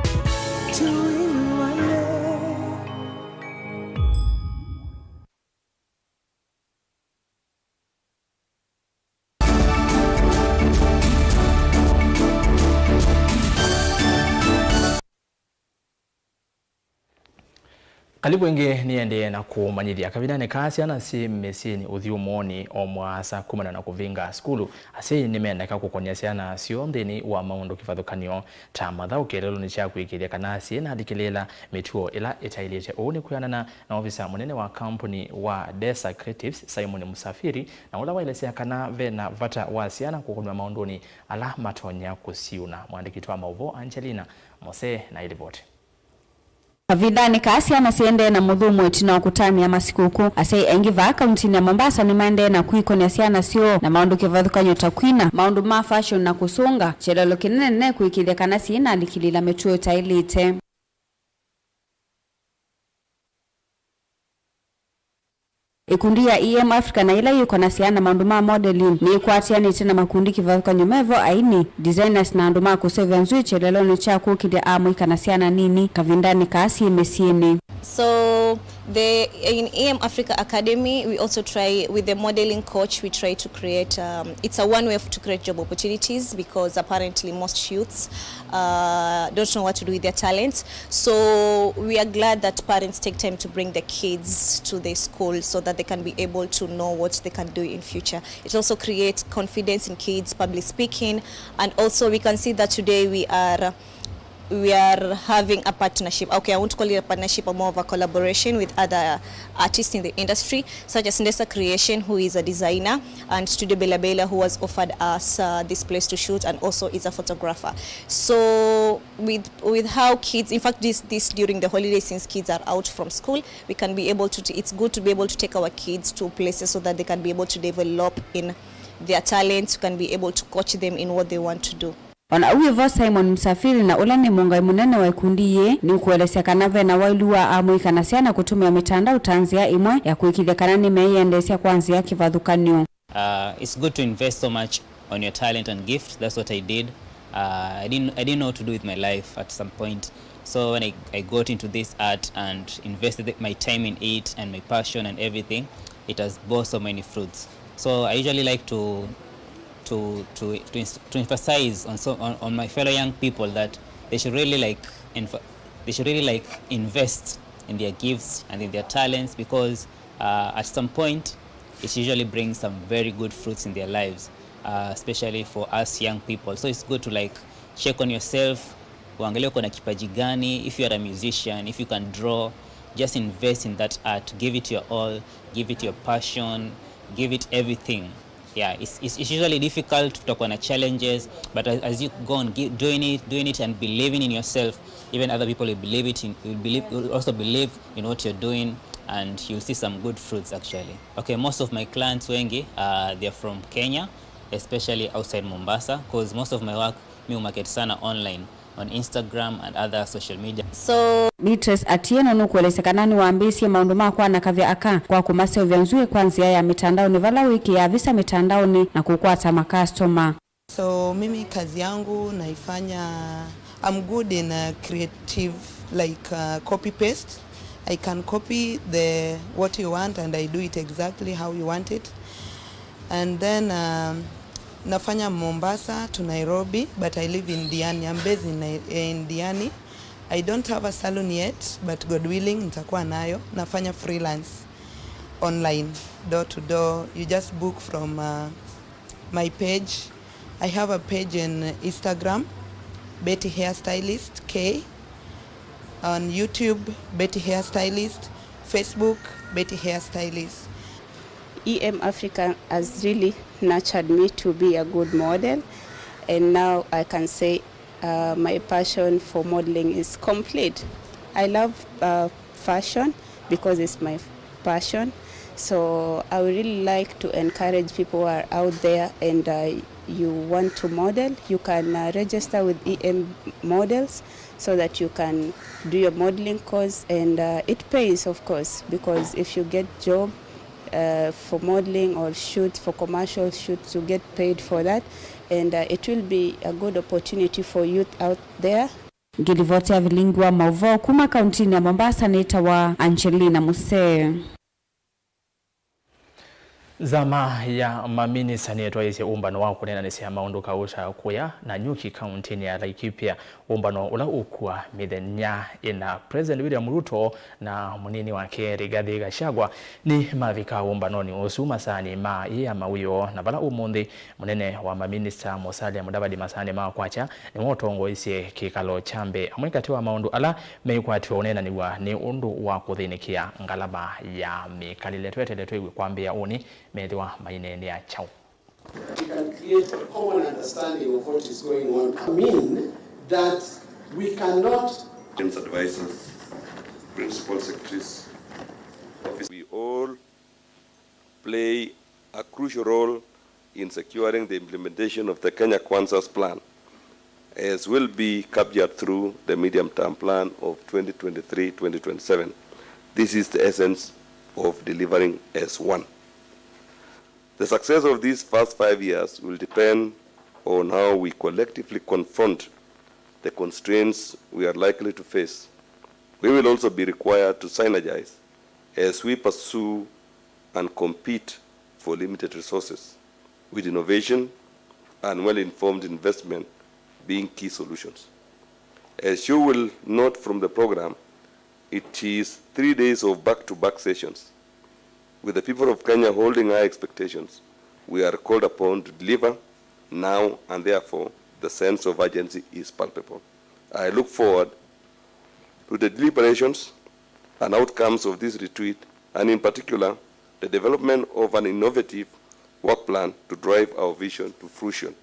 Kalivu ĩngĩ nĩendee na kũmanyĩthya. Kavindanĩ kaa syana syĩ mĩsyĩnĩ ũthyũmũonĩ o mũasa kumana na kũvĩnga sukulu, asyai nĩmendeka kũkony'a syana syoo nthĩnĩ wa maũndũ kĩvathũkany'o ta mathaũ kĩeleelonĩ kya kũĩkĩĩthya kana syĩnalikĩlĩĩla mĩtuo ĩla ĩtaĩlĩte. Ũu nĩ kwĩanana na ovisa mũnene wa kambuni wa Desa Creatives, Simon Musafiri, na ũla waelesya kana ve na vata wa syana kũkonywa maũndũnĩ ala matonya kũsiũna. Mwandĩki wa maũvoo Angelina Mose na ĩlivoti. Kavindanĩ kaa syana siendee na mũthũmũo ĩtina wa kũtanĩa masikũkũ, asyai aingĩ vaa kauntinĩ ya Mombasa nĩmaendee na kwĩkony'a syana syoo na maũndũ kĩvathũkany'o ta kwina, maũndũ ma fashion na kũsũnga. Kyeleelo kĩnene nĩ kũĩkĩĩthya kana syĩnalikĩlĩĩla mĩtuo ĩtaĩlĩte. Ĩkundi ya E M Africa na yĩla yĩkonasya na maũndũ ma modeling nĩĩkwatĩanĩte na makundi kĩvathũkany'o mevo, aini, designers na andũ ma kũseũvya nzw'ĩĩ kyeleelonĩ kya kũkĩlya amũika na syana nini kavindanĩ kaa syĩ mĩsyĩnĩ. So the, in E M Africa Academy, we also try with the modeling coach, we try to create, um, it's a one way to create job opportunities because apparently most youths uh, don't know what to do with their talents. So we are glad that parents take time to bring the kids to the school so that they can be able to know what they can do in future. It also creates confidence in kids, public speaking, and also we can see that today we are we are having a partnership. Okay, I won't call it a partnership, but more of a collaboration with other artists in the industry, such as Ndesa Creation, who is a designer, and Studio Bella Bella, who has offered us, uh, this place to shoot and also is a photographer. So with, with how kids, in fact, this, this during the holidays, since kids are out from school, we can be able to t-, it's good to be able to take our kids to places so that they can be able to develop in their talents, we can be able to coach them in what they want to do. O na ũu wĩ vo, Simon Msafiri, na ũla nĩ mũngai mũnene wa ĩkundi yĩĩ, nĩũkũelesya kana ve na waĩlu wa amũika na syana kũtũmĩa mĩtandao ta nzĩa ĩmwe ya kũĩkĩĩthya kana nĩmeĩendeesya kwa nzĩa kĩvathũkany'o. Uh, it's good to invest so much on your talent and gift. That's what I did. Uh, I didn't, I didn't know what to do with my life at some point. So when I, I got into this art and invested my time in it and my passion and everything, it has bore so many fruits. So I usually like to to to to, ins- to emphasize on, so, on on my fellow young people that they should really like inf- they should really like invest in their gifts and in their talents, because uh, at some point it usually brings some very good fruits in their lives, uh, especially for us young people. So it's good to like check on yourself, uangalie uko na kipaji gani. If you are a musician, if you can draw, just invest in that art, give it your all, give it your passion, give it everything. Yeah, it's, it's, it's usually difficult, tutakuwa na challenges, but as, as you go on gi- doing it, doing it and believing in yourself, even other people will believe it in, will believe, will also believe in what you're doing, and you'll see some good fruits actually. Okay, most of my clients wengi, uh, they're from Kenya, especially outside Mombasa, because most of my work mi umarket sana online on Instagram and other social media. So Beatrice Atieno nũkũelesya kana nĩwambĩĩsye maũndũ ma kwanakavya aka kwa kũmaseũvya nzw'ĩĩ kwa nzĩa ya mĩtandaonĩ vala wĩkĩaa visa mĩtandaonĩ na kũkwata makastoma. So mimi kazi yangu naifanya, I'm good in uh, creative, like uh, copy paste. I can copy the what you want and I do it exactly how you want it. And then um, nafanya Mombasa to Nairobi, but I live in Diani. I'm based in, Nai- in Diani. I don't have a salon yet, but God willing nitakuwa nayo. Nafanya freelance online, door to door. You just book from uh, my page. I have a page in Instagram, Betty Hairstylist K. On YouTube, Betty Hairstylist. Facebook, Betty Hairstylist. E M Africa has really nurtured me to be a good model, and now I can say uh, my passion for modeling is complete. I love uh, fashion because it's my passion. So I would really like to encourage people who are out there and uh, you want to model, you can uh, register with E M Models so that you can do your modeling course, and uh, it pays, of course, because if you get job uh, for modeling or shoot for commercial shoots, you get paid for that, and uh, it will be a good opportunity for youth out there. Ngĩlivoti ya vilingi wa maũvoo kuma kauntinĩ ya Mombasa nĩtawa Angelina Musee. Nzama ya maminista nĩtwaĩĩsye ũmbano wa kũneenanĩsya maũndũ kauta kũya Nanyuki kauntinĩ ya Laikipia, ũmbano ũla ũkua mĩthenya ĩna. President William Ruto na mũnini wake Rigathi Gachagua nĩmavika ũmbanonĩ ũsu masaanĩ ma ĩĩ ya mawĩoo, na vala ũmũnthĩ mũnene wa maminista Musalia Mudavadi masaanĩ ma kwakya nĩwe ũtongoesye kĩkalo kya mbee. Amwe katĩ wa maũndũ ala mekwatĩwa ũneenanĩw'a nĩ ũndũ wa kũthĩnĩkĩa ngalama ya mĩkalĩle. Tweteele twĩw'e kwambĩĩa ũnĩ methĩwa maineenea kyaũ. We can create a common understanding of what is going on. I mean that we cannot Advisors, Principal Secretaries, Office. We all play a crucial role in securing the implementation of the Kenya Kwanza's plan, as will be captured through the medium-term plan of twenty twenty-three twenty twenty-seven. This is the essence of delivering as one. The success of these first five years will depend on how we collectively confront the constraints we are likely to face. We will also be required to synergize as we pursue and compete for limited resources, with innovation and well-informed investment being key solutions. As you will note from the program, it is three days of back-to-back sessions. With the people of Kenya holding high expectations, we are called upon to deliver now, and therefore the sense of urgency is palpable. I look forward to the deliberations and outcomes of this retreat, and in particular, the development of an innovative work plan to drive our vision to fruition.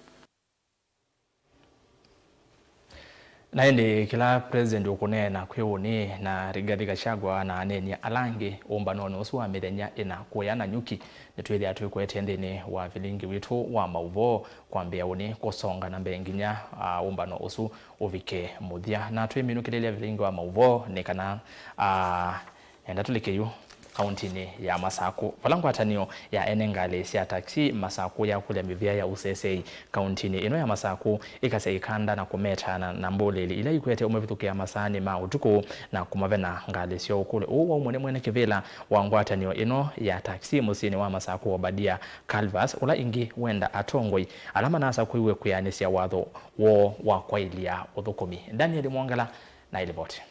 Na ĩndĩ kĩla President ũkũneena kwĩ ũnĩ na Rigathi Gachagua na aneeni ala angĩ ũmbanonĩ ũsu wa mĩthenya ĩna kũya Nanyuki, nĩtwĩthĩa twĩkwetye nthĩnĩ wa vilingi witũ wa maũvoo kwambĩĩa ũnĩ kũsonga na mbee nginya, ah, ũmbano ũsu ũvike mũthya. Na twĩminũkĩlĩlya vilingi wa maũvoo nĩ kana, ah, nenda tũlike yu kauntinĩ ya Masakũ, vala ngwatanĩo ya ene ngalĩ sya taxi Masakũ yakũlya mĩvĩa ya ũseseĩ kauntinĩ ĩno ya Masakũ ĩkasya ĩkanda na kũmetaana na mbũlĩli ila ikwete ũmavithũkĩa masaanĩ ma ũtukũ na kũmavena ngalĩ syoo. Ũkũlyo ũũ waumw'a nĩ mwene kĩvĩla wa ngwatanĩo ĩno ya taxi mũsyĩnĩ wa Masakũ, Obadia Calvas, ũla ĩngĩ wenda atongoi ala manasakũiwe kwĩanĩsya watho woo wa kwaĩlya ũthũkũmi. Daniel Mwongela na ĩlivoti.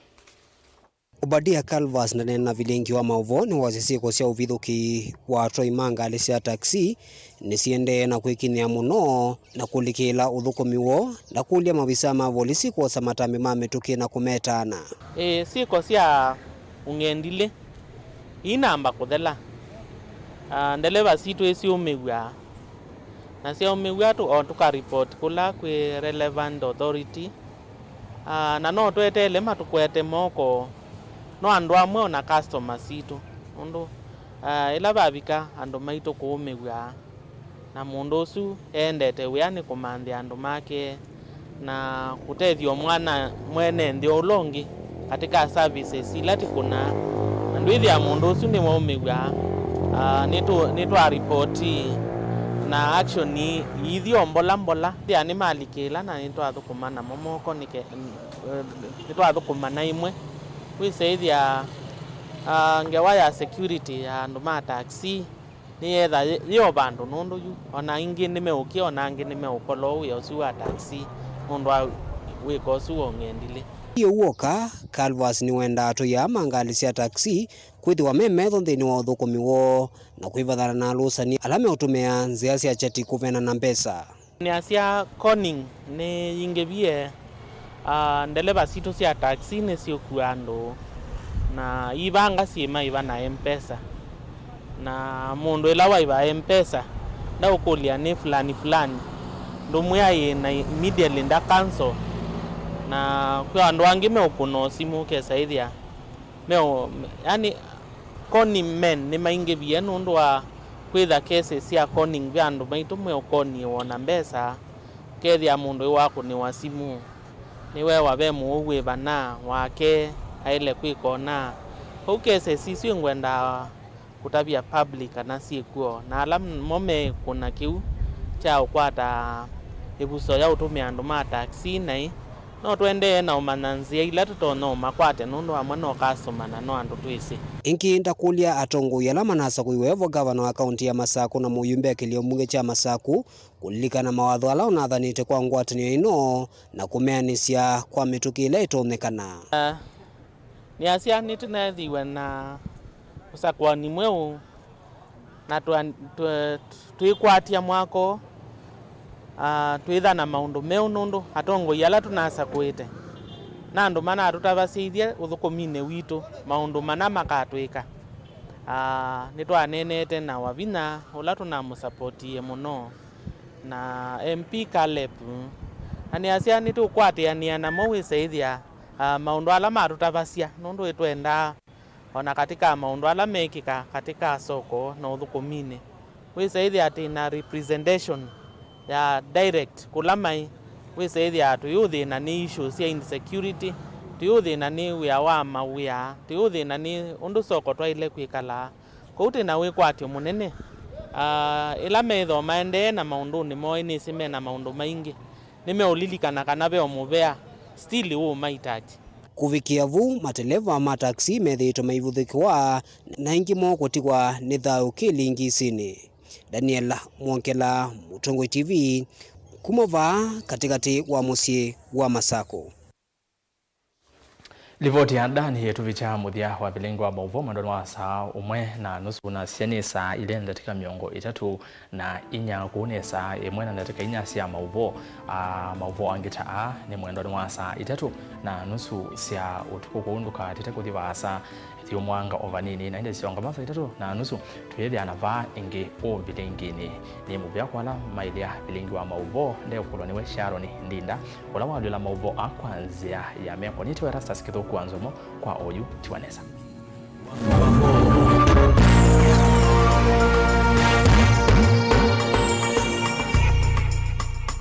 Obadia Calvas ndaneena na vilingi wa maũvoo nĩwasya syĩko sya ũvithũkĩi wa atwai ma ngalĩ sya taxi nĩsiendee na kwĩkinyĩa mũno na kũlikĩĩla ũthũkũmi woo, ndakũlya mavisa ma volisi kwosa matambya ma mĩtũkĩ na kũmetaana. Ĩĩ, syĩko sya ũng'endilĩ iinamba kũthela. Ah, ndeleva sitũ ĩsyũmĩw'a, na syaũmĩw'a tũ-, o tũkaripoti kũla kwĩ relevant authority. Ah, na no tweteele matũkwete moko, no andũ amwe ona customer sitũ, nũndũ, ah, ĩla vavika andũ maitũ kũũmĩw'a, na mũndũ ũsu eendete wĩa nĩ kũmanthĩa andũ make na kũtethya mwana mwene nthĩ ũla ũngĩ katika services ila tikũnaa. Na ndwĩthĩa mũndũ ũsu nĩwaũmĩw'a, ah, nĩtũ-, nĩtwaripoti na action iithi o mbola mbola, thĩa nĩmalikĩla na nĩtwathũkũma namo moko nĩke-, eh, nĩtwathũkũma na imwe. Wĩsaĩthya, ah, ngewa ya security ya andũ ma taxi nĩyetha yĩ, yĩ o vandũ, nũndũ yu ona aingĩ nĩmeũkĩa, ona angĩ nĩmeũkola ũũ wĩa ũsu wa taxi nũndũ wa wĩko ũsu wa ũng'endilĩ. Ti ũu w'oka, Calvas nĩwendaa atũi aa ma ngalĩ sya taxi kwĩthĩwa me metho nthĩnĩ wa ũthũkũmi woo na kwĩvathana na alũsani ala meũtũmĩa nzĩa sya kyati kũvenana mbesa. Nĩasya conning nĩyingĩvie, ah, ndeleva sitũ sya taxi nĩsyĩkua andũ na ivanga syĩmaiva na M-Pesa. Na mũndũ ĩla waiva M-Pesa ndaũkũlya nĩ fulani fulani, ndũmwĩa ĩ na immediately nda cancel. Na kwĩ andũ angĩ meũkũna o simũ ũkesa ĩthĩa meo, yani, conning men nĩmaingĩvie nũndũ wa kwĩtha cases sya conning ve andũ maitũ meũkoniwa na mbesa, ũkethĩa mũndũ ĩwakũnĩwa simũ, nĩwewa ve mũwau wĩ vana, wake aĩle kwĩka ũna. Kwoou cases isu ngwendaa kũtavya public kana syĩ kw'o, na ala mo me kũna kĩu kya ũkwata ĩvuso ya ũtũmĩa andũ ma taxi naĩ, no tũendee na ũmanya nzĩa ila tũtonya ũmakwate, nũndũ amwe no customer na no andũ twĩsĩ. Ĩngĩ ndakũlya atongoi ala manasakũiwe vo, ngavana wa kaunti ya Masakũ na mũyumbe akĩlio mbunge kya Masakũ kũlilikana mawatho ala ũnathanĩte kwa ngwatanĩo ĩno na kũmeanĩsya kwa mĩtũkĩ ĩla ĩtonyekana. Nĩasya, nĩtũneethĩiwe na ũsakũani mweũ, na twa-, twa-, twĩkwatya mwako, ah, twĩtha na maũndũ meũ, nũndũ atongoi ala tũnasakũĩte na andũ manatũtavasĩithye ũthũkũminĩ witũ maũndũ mana makatwĩka. Ah, nĩtwaneenete na Wavinya, ũla tũnamũsapotie mũno, na M P Caleb, na nĩasya nĩtũkwatĩanĩa namo wĩsaĩthya, ah, maũndũ ala matũtavasya, nũndũ ĩtwendaa o na katika maũndũ ala mekĩka katika soko na ũthũkũminĩ, wĩsaĩthya atĩ na representation ya direct kũla maĩ, wĩsaĩthya tũyũthĩna nĩ issues sya insecurity, tũyũthĩna nĩ wĩa wa mawĩa, tũyũthĩna nĩ ũndũ soko twaĩle kwĩkalaa. Kwoou twĩ na wĩkwatyo mũnene, ah, ĩla methĩwa maendee na maũndũnĩ moo, nĩsĩ me na maũndũ maingĩ, nĩmeũlilikana kana ve o mũvea still ũũmaitaji. Kũvikĩa vu, mateleva ma taxi methĩĩtwe maivũthĩkĩwa na aingĩ moo kũtiwa nĩ thayũ kĩlingisinĩ. Daniel Mwongela, Mũtongoi T V, kuma vaa katĩkatĩ wa mũsyĩ wa Masakũ. Livoti ya Dan yĩtũvikya mũthya wa vilingi wa maũvoo mwendonĩ wa saa ũmwe na nusu, na sya nĩ saa ilĩ na ndatĩka mĩongo ĩtatũ na inya, kũu nĩ saa ĩmwe na ndatĩka inya sya maũvoo. Aa, maũvoo angĩ ta aa nĩ mwendonĩ wa saa itatũ na nusu sya ũtukũ, kwoou ndũkatĩte kũthi vaasa. Thiũmũanga o vanini, na ĩndĩ syongo masaa itatũ na nusu twĩthĩana vaa ĩngĩ ũvilinginĩ. Nĩ mũvea kwa ala maĩlya vilingi wa maũvoo, ndekũlwa nĩwe Sharon Ndinda, ũla walyũla maũvoo aa kwa nzĩa ya meko. Nĩtawa Erastus Kĩthũku wa Nzomo kwa oyu tiwa nesa.